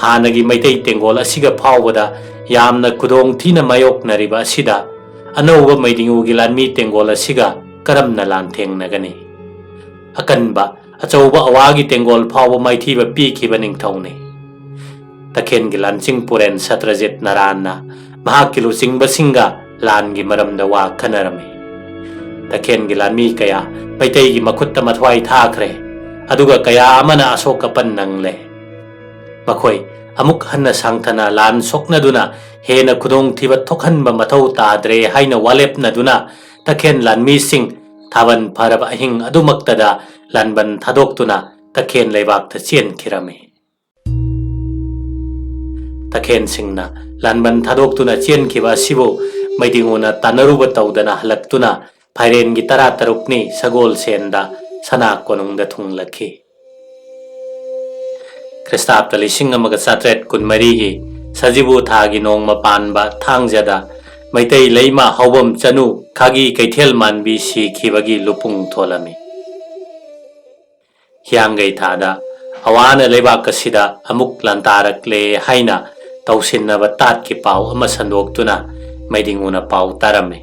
ꯍꯥꯟꯅꯒꯤ ꯃꯩꯇꯩ ꯇꯦꯡꯒꯣꯜ ꯑꯁꯤꯒ ꯐꯥꯎꯕꯗ ꯌꯥꯝꯅ ꯈꯨꯗꯣꯡ ꯊꯤꯅ ꯃꯥꯌꯣꯛꯅꯔꯤꯕ ꯑꯁꯤꯗ ꯑꯅꯧꯕ ꯃꯩꯗꯤꯉꯨꯒꯤ ꯂꯥꯟꯃꯤ ꯇꯦꯡꯒꯣꯜ ꯑꯁꯤꯒ ꯀꯔꯝꯅ ꯂꯥꯟꯊꯦꯡꯅꯒꯅꯤ? ꯑꯀꯟꯕ ꯑꯆꯧꯕ ꯑꯋꯥꯒꯤ ꯇꯦꯡꯒꯣꯜ ꯐꯥꯎꯕ ꯃꯥꯏꯊꯤꯕ ꯄꯤꯈꯤꯕ ꯅꯤꯡꯊꯧꯅꯤ꯫ ꯇꯈꯦꯟꯒꯤ ꯂꯥꯟꯆꯤꯡ ꯄꯨꯔꯦꯟ ꯁꯇ꯭ꯔꯖꯤꯠ ꯅꯥꯔꯥꯟꯅ ꯃꯍꯥꯛꯀꯤ ꯂꯨꯆꯤꯡꯕꯁꯤꯡꯒ ꯂꯥꯟꯒꯤ ꯃꯔꯝꯗ ꯋꯥ ꯈꯟꯅꯔꯝꯃꯤ꯫ ꯇꯈꯦꯟꯒꯤ ꯂꯥꯟꯃꯤ ꯀꯌꯥ ꯃꯩꯇꯩꯒꯤ ꯃꯈꯨꯠꯇ ꯃꯊ꯭ꯋꯥꯏ ꯊꯥꯈ꯭ꯔꯦ, ꯑꯗꯨꯒ ꯀꯌꯥ ꯑꯃꯅ ꯑꯁꯣꯛ ꯑꯄꯟ ꯅꯪꯂꯦ꯫ ꯃꯈꯣꯏ ꯑꯃꯨꯛ ꯍꯟꯅ ꯁꯥꯡꯊꯅ ꯂꯥꯟ ꯁꯣꯛꯅꯗꯨꯅ ꯍꯦꯟꯅ ꯈꯨꯗꯣꯡꯊꯤꯕ ꯊꯣꯛꯍꯟꯕ ꯃꯊꯧ ꯇꯥꯗ꯭ꯔꯦ ꯍꯥꯏꯅ ꯋꯥꯂꯦꯞꯅꯗꯨꯅ ꯇꯈꯦꯟ ꯂꯥꯟꯃꯤꯁꯤꯡ ꯊꯥꯕꯜ ꯐꯔꯕ ꯑꯍꯤꯡ ꯑꯗꯨꯃꯛꯇꯗ ꯂꯥꯟꯕꯟ ꯊꯥꯗꯣꯛꯇꯨꯅ ꯇꯈꯦꯟ ꯂꯩꯕꯥꯛꯇ ꯆꯦꯟꯈꯤꯔꯝꯃꯤ꯫ ꯇꯈꯦꯟꯁꯤꯡꯅ ꯂꯥꯟꯕꯟ ꯊꯥꯗꯣꯛꯇꯨꯅ ꯆꯦꯟꯈꯤꯕ ꯑꯁꯤꯕꯨ ꯃꯩꯗꯤꯡꯉꯨꯅ ꯇꯥꯟꯅꯔꯨꯕ ꯇꯧꯗꯅ ꯍꯜꯂꯛꯇꯨꯅ ꯐꯥꯏꯔꯦꯟꯒꯤ ꯇꯔꯥ ꯇꯔꯨꯛꯅꯤ ꯁꯒꯣꯜꯁꯦꯟꯗ ꯁꯅꯥ ꯀꯣꯅꯨꯡꯗ ꯊꯨꯡꯂꯛꯈꯤ꯫ ꯈ꯭ꯔꯤꯁꯇꯥꯕꯇ ꯂꯤꯁꯤꯡ ꯑꯃꯒ ꯆꯥꯇ꯭ꯔꯦꯠ ꯀꯨꯟꯃꯔꯤꯒꯤ ꯁꯖꯤꯕꯨ ꯊꯥꯒꯤ ꯅꯣꯡꯃ ꯄꯥꯟꯕ ꯊꯥꯡꯖꯗ ꯃꯩꯇꯩ ꯂꯩꯃ ꯍꯧꯕꯝ ꯆꯅꯨ ꯈꯥꯒꯤ ꯀꯩꯊꯦꯜ ꯃꯥꯟꯕꯤ ꯁꯤꯈꯤꯕꯒꯤ ꯂꯨꯄꯨꯡ ꯊꯣꯜꯂꯝꯃꯤ꯫ ꯍꯤꯌꯥꯡꯒꯩ ꯊꯥꯗ ꯑꯋꯥꯅ ꯂꯩꯕꯥꯛ ꯑꯁꯤꯗ ꯑꯃꯨꯛ ꯂꯥꯟꯇꯥꯔꯛꯂꯦ ꯍꯥꯏꯅ ꯇꯧꯁꯤꯟꯅꯕ ꯇꯥꯠꯀꯤ ꯄꯥꯎ ꯑꯃ ꯁꯟꯗꯣꯛꯇꯨꯅ ꯃꯩꯗꯤꯡꯉꯨꯅ ꯄꯥꯎ ꯇꯥꯔꯝꯃꯤ꯫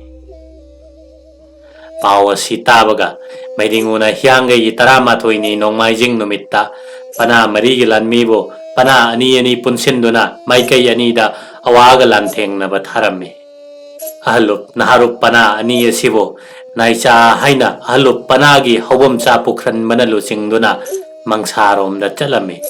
ꯄꯥꯎ ꯑꯁꯤ ꯇꯥꯕꯒ ꯃꯩꯗꯤꯡꯉꯨꯅ ꯍꯤꯌꯥꯡꯒꯩꯒꯤ ꯇꯔꯥꯃꯥꯊꯣꯏꯅꯤ ꯅꯣꯡꯃꯥꯏꯖꯤꯡ ꯅꯨꯃꯤꯠꯇ ꯄꯅꯥ ꯃꯔꯤꯒꯤ ꯂꯥꯟꯃꯤꯕꯨ ꯄꯅꯥ ꯑꯅꯤ ꯑꯅꯤ ꯄꯨꯟꯁꯤꯟꯗꯨꯅ ꯃꯥꯏꯀꯩ ꯑꯅꯤꯗ ꯑꯋꯥꯒ ꯂꯥꯟꯊꯦꯡꯅꯕ ꯊꯥꯔꯝꯃꯤ꯫ ꯑꯍꯜꯂꯨꯞ ꯅꯍꯥꯔꯨꯞ ꯄꯅꯥ ꯑꯅꯤ ꯑꯁꯤꯕꯨ ꯅꯥꯏꯆꯥ ꯍꯥꯏꯅ ꯑꯍꯜꯂꯨꯞ ꯄꯅꯥꯒꯤ ꯍꯧꯕꯝꯆꯥ ꯄꯨꯈ꯭ꯔꯟꯕꯅ ꯂꯨꯆꯤꯡꯗꯨꯅ ꯃꯪꯁꯥꯔꯣꯝꯗ ꯆꯠꯂꯝꯃꯤ꯫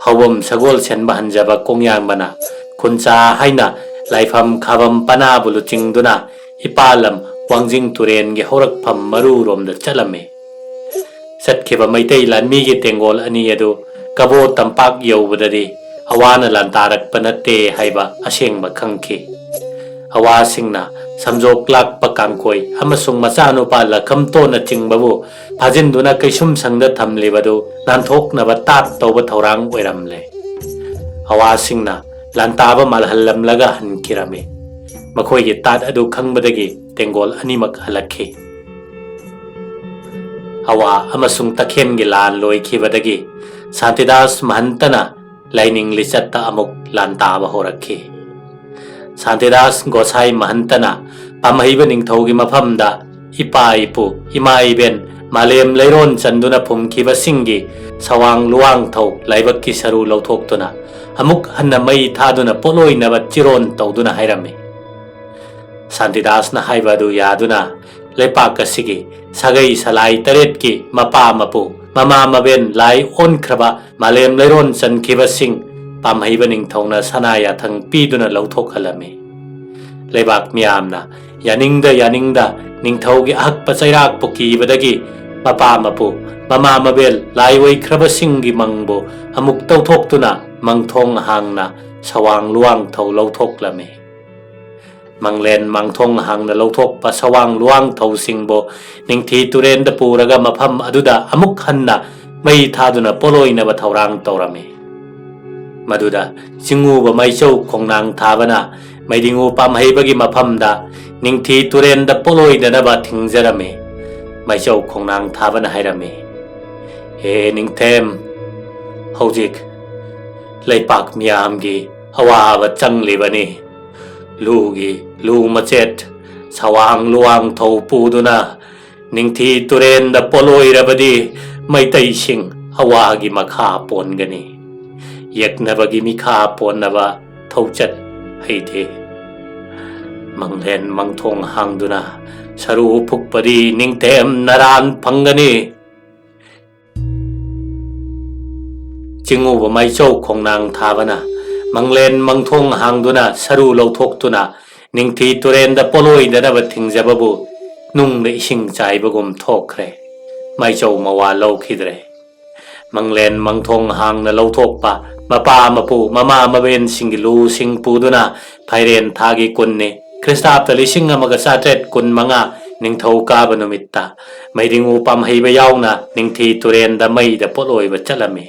ꯍꯧꯕꯝ ꯁꯒꯣꯜ ꯁꯦꯟꯕ ꯍꯟꯖꯕ ꯀꯣꯡꯌꯥꯡꯕꯅ ꯈꯨꯟꯆꯥ ꯍꯥꯏꯅ ꯂꯥꯏꯐꯝ ꯈꯥꯕꯝ ꯄꯅꯥꯕꯨ ꯂꯨꯆꯤꯡꯗꯨꯅ ꯏꯄꯥꯂꯝ ꯋꯥꯡꯖꯤꯡ ꯇꯨꯔꯦꯟꯒꯤ ꯍꯧꯔꯛꯐꯝ ꯃꯔꯨꯔꯣꯝꯗ ꯆꯠꯂꯝꯃꯤ꯫ ꯆꯠꯈꯤꯕ ꯃꯩꯇꯩ ꯂꯥꯟꯃꯤꯒꯤ ꯇꯦꯡꯒꯣꯜ ꯑꯅꯤ ꯑꯗꯨ ꯀꯕꯣ ꯇꯝꯄꯥꯛ ꯌꯧꯕꯗꯗꯤ ꯑꯋꯥꯅ ꯂꯥꯟꯇꯥꯔꯛꯄ ꯅꯠꯇꯦ ꯍꯥꯏꯕ ꯑꯁꯦꯡꯕ ꯈꯪꯈꯤ꯫ ꯑꯋꯥꯁꯤꯡꯅ ꯁꯝꯖꯣꯛ ꯂꯥꯛꯄ ꯀꯥꯡꯀꯣꯏ ꯑꯃꯁꯨꯡ ꯃꯆꯥꯅꯨꯄꯥ ꯂꯈꯝꯇꯣꯟꯅꯆꯤꯡꯕꯕꯨ ꯐꯥꯖꯤꯟꯗꯨꯅ ꯀꯩꯁꯨꯝꯁꯪꯗ ꯊꯝꯂꯤꯕꯗꯨ ꯅꯥꯟꯊꯣꯛꯅꯕ ꯇꯥꯠ ꯇꯧꯕ ꯊꯧꯔꯥꯡ ꯑꯣꯏꯔꯝꯂꯦ꯫ ꯑꯋꯥꯁꯤꯡꯅ ꯂꯥꯟꯇꯥꯕ ꯃꯥꯜꯍꯜꯂꯝꯂꯒ ꯍꯟꯈꯤꯔꯝꯃꯤ꯫ ꯃꯈꯣꯏꯒꯤ ꯇꯥꯠ ꯑꯗꯨ ꯈꯪꯕꯗꯒꯤ ꯇꯦꯡꯒꯣꯜ ꯑꯅꯤꯃꯛ ꯍꯜꯂꯛꯈꯤ꯫ ꯑꯋꯥ ꯑꯃꯁꯨꯡ ꯇꯈꯦꯟꯒꯤ ꯂꯥꯟ ꯂꯣꯏꯈꯤꯕꯗꯒꯤ ꯁꯥꯟꯇꯤꯗꯥꯁ ꯃꯍꯟꯇꯅ ꯂꯥꯏꯅꯤꯡ ꯂꯤꯆꯠꯇ ꯑꯃꯨꯛ ꯂꯥꯟꯇꯥꯕ ꯍꯧꯔꯛꯈꯤ꯫ ꯁꯥꯟꯇꯤꯗꯥꯁ ꯒꯣꯁꯥꯏ ꯃꯍꯟꯇꯅ ꯄꯥꯝꯍꯩꯕ ꯅꯤꯡꯊꯧꯒꯤ ꯃꯐꯝꯗ ꯏꯄꯥ ꯏꯄꯨ, ꯏꯃꯥ ꯏꯕꯦꯟ, ꯃꯥꯂꯦꯝ ꯂꯩꯔꯣꯟ ꯆꯟꯗꯨꯅ ꯐꯨꯝꯈꯤꯕꯁꯤꯡꯒꯤ ꯁꯋꯥꯡ ꯂꯨꯋꯥꯡꯊꯧ ꯂꯥꯏꯕꯛꯀꯤ ꯁꯔꯨ ꯂꯧꯊꯣꯛꯇꯨꯅ ꯑꯃꯨꯛ ꯍꯟꯅ ꯃꯩ ꯊꯥꯗꯨꯅ ꯄꯣꯠꯂꯣꯏꯅꯕ ꯆꯤꯔꯣꯟ ꯇꯧꯗꯨꯅ ꯍꯥꯏꯔꯝꯃꯤ꯫ ꯁꯥꯟꯇꯤꯗꯥꯁꯅ ꯍꯥꯏꯕ ꯑꯗꯨ ꯌꯥꯗꯨꯅ ꯂꯩꯄꯥꯛ ꯑꯁꯤꯒꯤ ꯁꯥꯒꯩ ꯁꯂꯥꯏ ꯇꯔꯦꯠꯀꯤ ꯃꯄꯥ ꯃꯄꯨ, ꯃꯃꯥ ꯃꯕꯦꯟ ꯂꯥꯏ ꯑꯣꯟꯈ꯭ꯔꯕ ꯃꯥꯂꯦꯝ ꯂꯩꯔꯣꯟ ꯆꯟꯈꯤꯕꯁꯤꯡ ꯄꯥꯝꯍꯩꯕ ꯅꯤꯡꯊꯧꯅ ꯁꯅꯥ ꯌꯥꯊꯪ ꯄꯤꯗꯨꯅ ꯂꯧꯊꯣꯛꯍꯜꯂꯝꯃꯤ꯫ ꯂꯩꯕꯥꯛ ꯃꯤꯌꯥꯝꯅ ꯌꯥꯅꯤꯡꯗ ꯌꯥꯅꯤꯡꯗ ꯅꯤꯡꯊꯧꯒꯤ ꯑꯍꯛꯄ ꯆꯩꯔꯥꯛꯄꯨ ꯀꯤꯕꯗꯒꯤ ꯃꯄꯥ ꯃꯄꯨ, ꯃꯃꯥ ꯃꯕꯦꯜ ꯂꯥꯏ ꯑꯣꯏꯈ꯭ꯔꯕꯁꯤꯡꯒꯤ ꯃꯪꯕꯨ ꯑꯃꯨꯛ ꯇꯧꯊꯣꯛꯇꯨꯅ ꯃꯪꯊꯣꯡ ꯍꯥꯡꯅ ꯁꯋꯥꯡ ꯂꯨꯋꯥꯡꯊꯧ ꯂꯧꯊꯣꯛꯂꯝꯃꯤ꯫ ꯃꯪꯂꯦꯟ ꯃꯥꯡꯊꯣꯡ ꯍꯥꯡꯅ ꯂꯧꯊꯣꯛꯄ ꯁꯋꯥꯡ ꯂꯨꯋꯥꯡꯊꯧꯁꯤꯡꯕꯨ ꯅꯤꯡꯊꯤ ꯇꯨꯔꯦꯟꯗ ꯄꯨꯔꯒ ꯃꯐꯝ ꯑꯗꯨꯗ ꯑꯃꯨꯛ ꯍꯟꯅ ꯃꯩ ꯊꯥꯗꯨꯅ ꯄꯣꯠꯂꯣꯏꯅꯕ ꯊꯧꯔꯥꯡ ꯇꯧꯔꯝꯃꯤ꯫ ꯃꯗꯨꯗ ꯆꯤꯡꯉꯨꯕ ꯃꯥꯏꯆꯧ ꯈꯣꯡꯅꯥꯡ ꯊꯥꯕꯅ ꯃꯩꯗꯤꯡꯉꯨ ꯄꯥꯝꯍꯩꯕꯒꯤ ꯃꯐꯝꯗ ꯅꯤꯡꯊꯤ ꯇꯨꯔꯦꯟꯗ ꯄꯣꯠꯂꯣꯏꯗꯅꯕ ꯊꯤꯡꯖꯔꯝꯃꯤ꯫ ꯃꯥꯏꯆꯧ ꯈꯣꯡꯅꯥꯡ ꯊꯥꯕꯅ ꯍꯥꯏꯔꯝꯃꯤ, "ꯍꯦ ꯅꯤꯡꯊꯦꯝ, ꯍꯧꯖꯤꯛ ꯂꯩꯄꯥꯛ ꯃꯤꯌꯥꯝꯒꯤ ꯑꯋꯥꯕ ꯆꯪꯂꯤꯕꯅꯤ꯫ ꯂꯨꯒꯤ ꯂꯨ ꯃꯆꯦꯠ ꯁꯋꯥꯡ ꯂꯨꯋꯥꯡꯊꯧ ꯄꯨꯗꯨꯅ ꯅꯤꯡꯊꯤ ꯇꯨꯔꯦꯟꯗ ꯄꯣꯠꯂꯣꯏꯔꯕꯗꯤ ꯃꯩꯇꯩꯁꯤꯡ ꯑꯋꯥꯒꯤ ꯃꯈꯥ ꯄꯣꯟꯒꯅꯤ꯫ ꯌꯦꯛꯅꯕꯒꯤ ꯃꯤꯈꯥ ꯄꯣꯟꯅꯕ ꯊꯧꯆꯠ ꯍꯩꯗꯦ꯫ ꯃꯪꯂꯦꯟ ꯃꯪꯊꯣꯡ ꯍꯥꯡꯗꯨꯅ ꯁꯔꯨ ꯐꯨꯛꯄꯗꯤ ꯅꯤꯡꯊꯦꯝ ꯅꯔꯥꯟ ꯐꯪꯒꯅꯤ"꯫ ꯆꯤꯡꯉꯨꯕ ꯃꯥꯏꯆꯧ ꯈꯣꯡꯅꯥꯡ ꯊꯥꯕꯅ ꯃꯪꯂꯦꯟ ꯃꯪꯊꯣꯡ ꯍꯥꯡꯗꯨꯅ ꯁꯔꯨ ꯂꯧꯊꯣꯛꯇꯨꯅ ꯅꯤꯡꯊꯤ ꯇꯨꯔꯦꯟꯗ ꯄꯣꯠꯂꯣꯏꯗꯅꯕ ꯊꯤꯡꯖꯕꯕꯨ ꯅꯨꯡꯅ ꯏꯁꯤꯡ ꯆꯥꯏꯕꯒꯨꯝ ꯊꯣꯛꯈ꯭ꯔꯦ꯫ ꯃꯥꯏꯆꯧ ꯃꯋꯥ ꯂꯧꯈꯤꯗ꯭ꯔꯦ꯫ ꯃꯪꯂꯦꯟ ꯃꯪꯊꯣꯡ ꯍꯥꯡꯅ ꯂꯧꯊꯣꯛꯄ ꯃꯄꯥ ꯃꯄꯨ ꯃꯃꯥ ꯃꯕꯦꯟꯁꯤꯡꯒꯤ ꯂꯨꯁꯤꯡ ꯄꯨꯗꯨꯅ ꯐꯥꯏꯔꯦꯟ ꯊꯥꯒꯤ ꯀꯨꯟꯅꯤ, ꯈ꯭ꯔꯤꯁꯇꯥꯕꯇ ꯂꯤꯁꯤꯡ ꯑꯃꯒ ꯆꯥꯇ꯭ꯔꯦꯠ ꯀꯨꯟ ꯃꯉꯥ ꯅꯤꯡꯊꯧ ꯀꯥꯕ ꯅꯨꯃꯤꯠꯇ ꯃꯩꯗꯤꯡꯉꯨ ꯄꯥꯝꯍꯩꯕ ꯌꯥꯎꯅ ꯅꯤꯡꯊꯤ ꯇꯨꯔꯦꯟꯗ ꯃꯩꯗ ꯄꯣꯠꯂꯣꯏꯕ ꯆꯠꯂꯝꯃꯤ꯫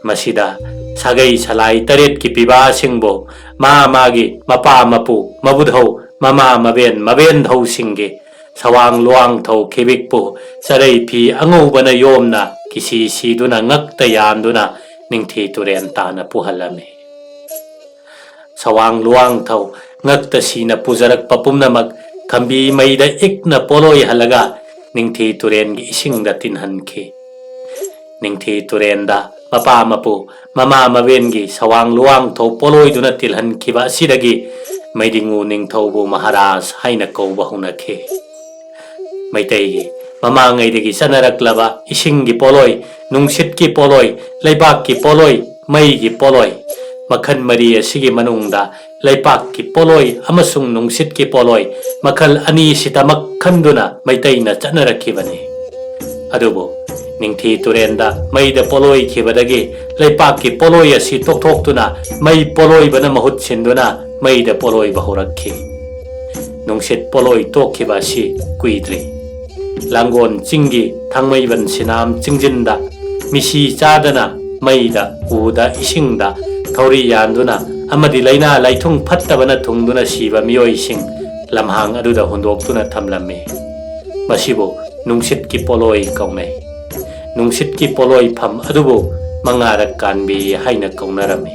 ꯃꯁꯤꯗ ꯁꯥꯒꯩ ꯁꯂꯥꯏ ꯇꯔꯦꯠꯀꯤ ꯄꯤꯕꯥꯁꯤꯡꯕꯨ ꯃꯥ ꯃꯥꯒꯤ ꯃꯄꯥ ꯃꯄꯨ ꯃꯕꯨꯙꯧ ꯃꯃꯥ ꯃꯕꯦꯟ ꯃꯕꯦꯟꯙꯧꯁꯤꯡꯒꯤ ꯁꯋꯥꯡ ꯂꯨꯋꯥꯡꯊꯧ ꯈꯤꯕꯤꯛꯄꯨ ꯆꯔꯩ ꯐꯤ ꯑꯉꯧꯕꯅ ꯌꯣꯝꯅ ꯀꯤꯁꯤ ꯁꯤꯗꯨꯅ ꯉꯛꯇ ꯌꯥꯟꯗꯨꯅ ꯅꯤꯡꯊꯤ ꯇꯨꯔꯦꯟ ꯇꯥꯅ ꯄꯨꯍꯜꯂꯝꯃꯤ꯫ ꯁꯋꯥꯡ ꯂꯨꯋꯥꯡꯊꯧ ꯉꯛꯇ ꯁꯤꯅ ꯄꯨꯖꯔꯛꯄ ꯄꯨꯝꯅꯃꯛ ꯈꯝꯕꯤ ꯃꯩꯗ ꯏꯛꯅ ꯄꯣꯠꯂꯣꯏꯍꯜꯂꯒ ꯅꯤꯡꯊꯤ ꯇꯨꯔꯦꯟꯒꯤ ꯏꯁꯤꯡꯗ ꯇꯤꯟꯍꯟꯈꯤ꯫ ꯅꯤꯡꯊꯤ ꯇꯨꯔꯦꯟꯗ ꯃꯄꯥ ꯃꯄꯨ ꯃꯃꯥ ꯃꯕꯦꯟꯒꯤ ꯁꯋꯥꯡ ꯂꯨꯋꯥꯡꯊꯧ ꯄꯣꯠꯂꯣꯏꯗꯨꯅ ꯇꯤꯜꯍꯟꯈꯤꯕ ꯑꯁꯤꯗꯒꯤ ꯃꯩꯗꯤꯡꯉꯨ ꯅꯤꯡꯊꯧꯕꯨ ꯃꯍꯥꯔꯥꯖ ꯍꯥꯏꯅ ꯀꯧꯕ ꯍꯧꯅꯈꯤ꯫ ꯃꯩꯇꯩꯒꯤ ꯃꯃꯥꯡꯉꯩꯗꯒꯤ ꯆꯠꯅꯔꯛꯂꯕ ꯏꯁꯤꯡꯒꯤ ꯄꯣꯠꯂꯣꯏ, ꯅꯨꯡꯁꯤꯠꯀꯤ ꯄꯣꯠꯂꯣꯏ, ꯂꯩꯕꯥꯛꯀꯤ ꯄꯣꯠꯂꯣꯏ, ꯃꯩꯒꯤ ꯄꯣꯠꯂꯣꯏ, ꯃꯈꯜ ꯃꯔꯤ ꯑꯁꯤꯒꯤ ꯃꯅꯨꯡꯗ ꯂꯩꯄꯥꯛꯀꯤ ꯄꯣꯠꯂꯣꯏ ꯑꯃꯁꯨꯡ ꯅꯨꯡꯁꯤꯠꯀꯤ ꯄꯣꯠꯂꯣꯏ ꯃꯈꯜ ꯑꯅꯤꯁꯤꯗꯃꯛ ꯈꯟꯗꯨꯅ ꯃꯩꯇꯩꯅ ꯆꯠꯅꯔꯛꯈꯤꯕꯅꯤ꯫ ꯑꯗꯨꯕꯨ ꯅꯤꯡꯊꯤ ꯇꯨꯔꯦꯟꯗ ꯃꯩꯗ ꯄꯣꯂꯣꯏꯈꯤꯕꯗꯒꯤ ꯂꯩꯄꯥꯛꯀꯤ ꯄꯣꯂꯣꯏ ꯑꯁꯤ ꯇꯣꯛꯊꯣꯛꯇꯨꯅ ꯃꯩ ꯄꯣꯂꯣꯏꯕꯅ ꯃꯍꯨꯠ ꯁꯤꯟꯗꯨꯅ ꯃꯩꯗ ꯄꯣꯂꯣꯏꯕ ꯍꯧꯔꯛꯈꯤ꯫ ꯅꯨꯡꯁꯤꯠ ꯄꯣꯂꯣꯏ ꯇꯣꯛꯈꯤꯕ ꯑꯁꯤ ꯀꯨꯏꯗ꯭ꯔꯤ꯫ ꯂꯥꯡꯒꯣꯜ ꯆꯤꯡꯒꯤ ꯊꯥꯡꯃꯩꯕꯟ ꯁꯤꯅꯥꯝ ꯆꯤꯡꯖꯤꯟꯗ ꯃꯤꯁꯤ ꯆꯥꯗꯅ ꯃꯩꯗ, ꯎꯗ, ꯏꯁꯤꯡꯗ ꯊꯧꯔꯤ ꯌꯥꯟꯗꯨꯅ ꯑꯃꯗꯤ ꯂꯥꯏꯅꯥ ꯂꯥꯏꯊꯨꯡ ꯐꯠꯇꯕꯅ ꯊꯨꯡꯗꯨꯅ ꯁꯤꯕ ꯃꯤꯑꯣꯏꯁꯤꯡ ꯂꯝꯍꯥꯡ ꯑꯗꯨꯗ ꯍꯨꯟꯗꯣꯛꯇꯨꯅ ꯊꯝꯂꯝꯃꯤ꯫ ꯃꯁꯤꯕꯨ ꯅꯨꯡꯁꯤꯠꯀꯤ ꯄꯣꯂꯣꯏ ꯀꯧꯅꯩ꯫ ꯅꯨꯡꯁꯤꯠꯀꯤ ꯄꯣꯂꯣꯏꯐꯝ ꯑꯗꯨꯕꯨ ꯃꯉꯥꯔꯛ ꯀꯥꯟꯕꯤ ꯍꯥꯏꯅ ꯀꯧꯅꯔꯝꯃꯤ꯫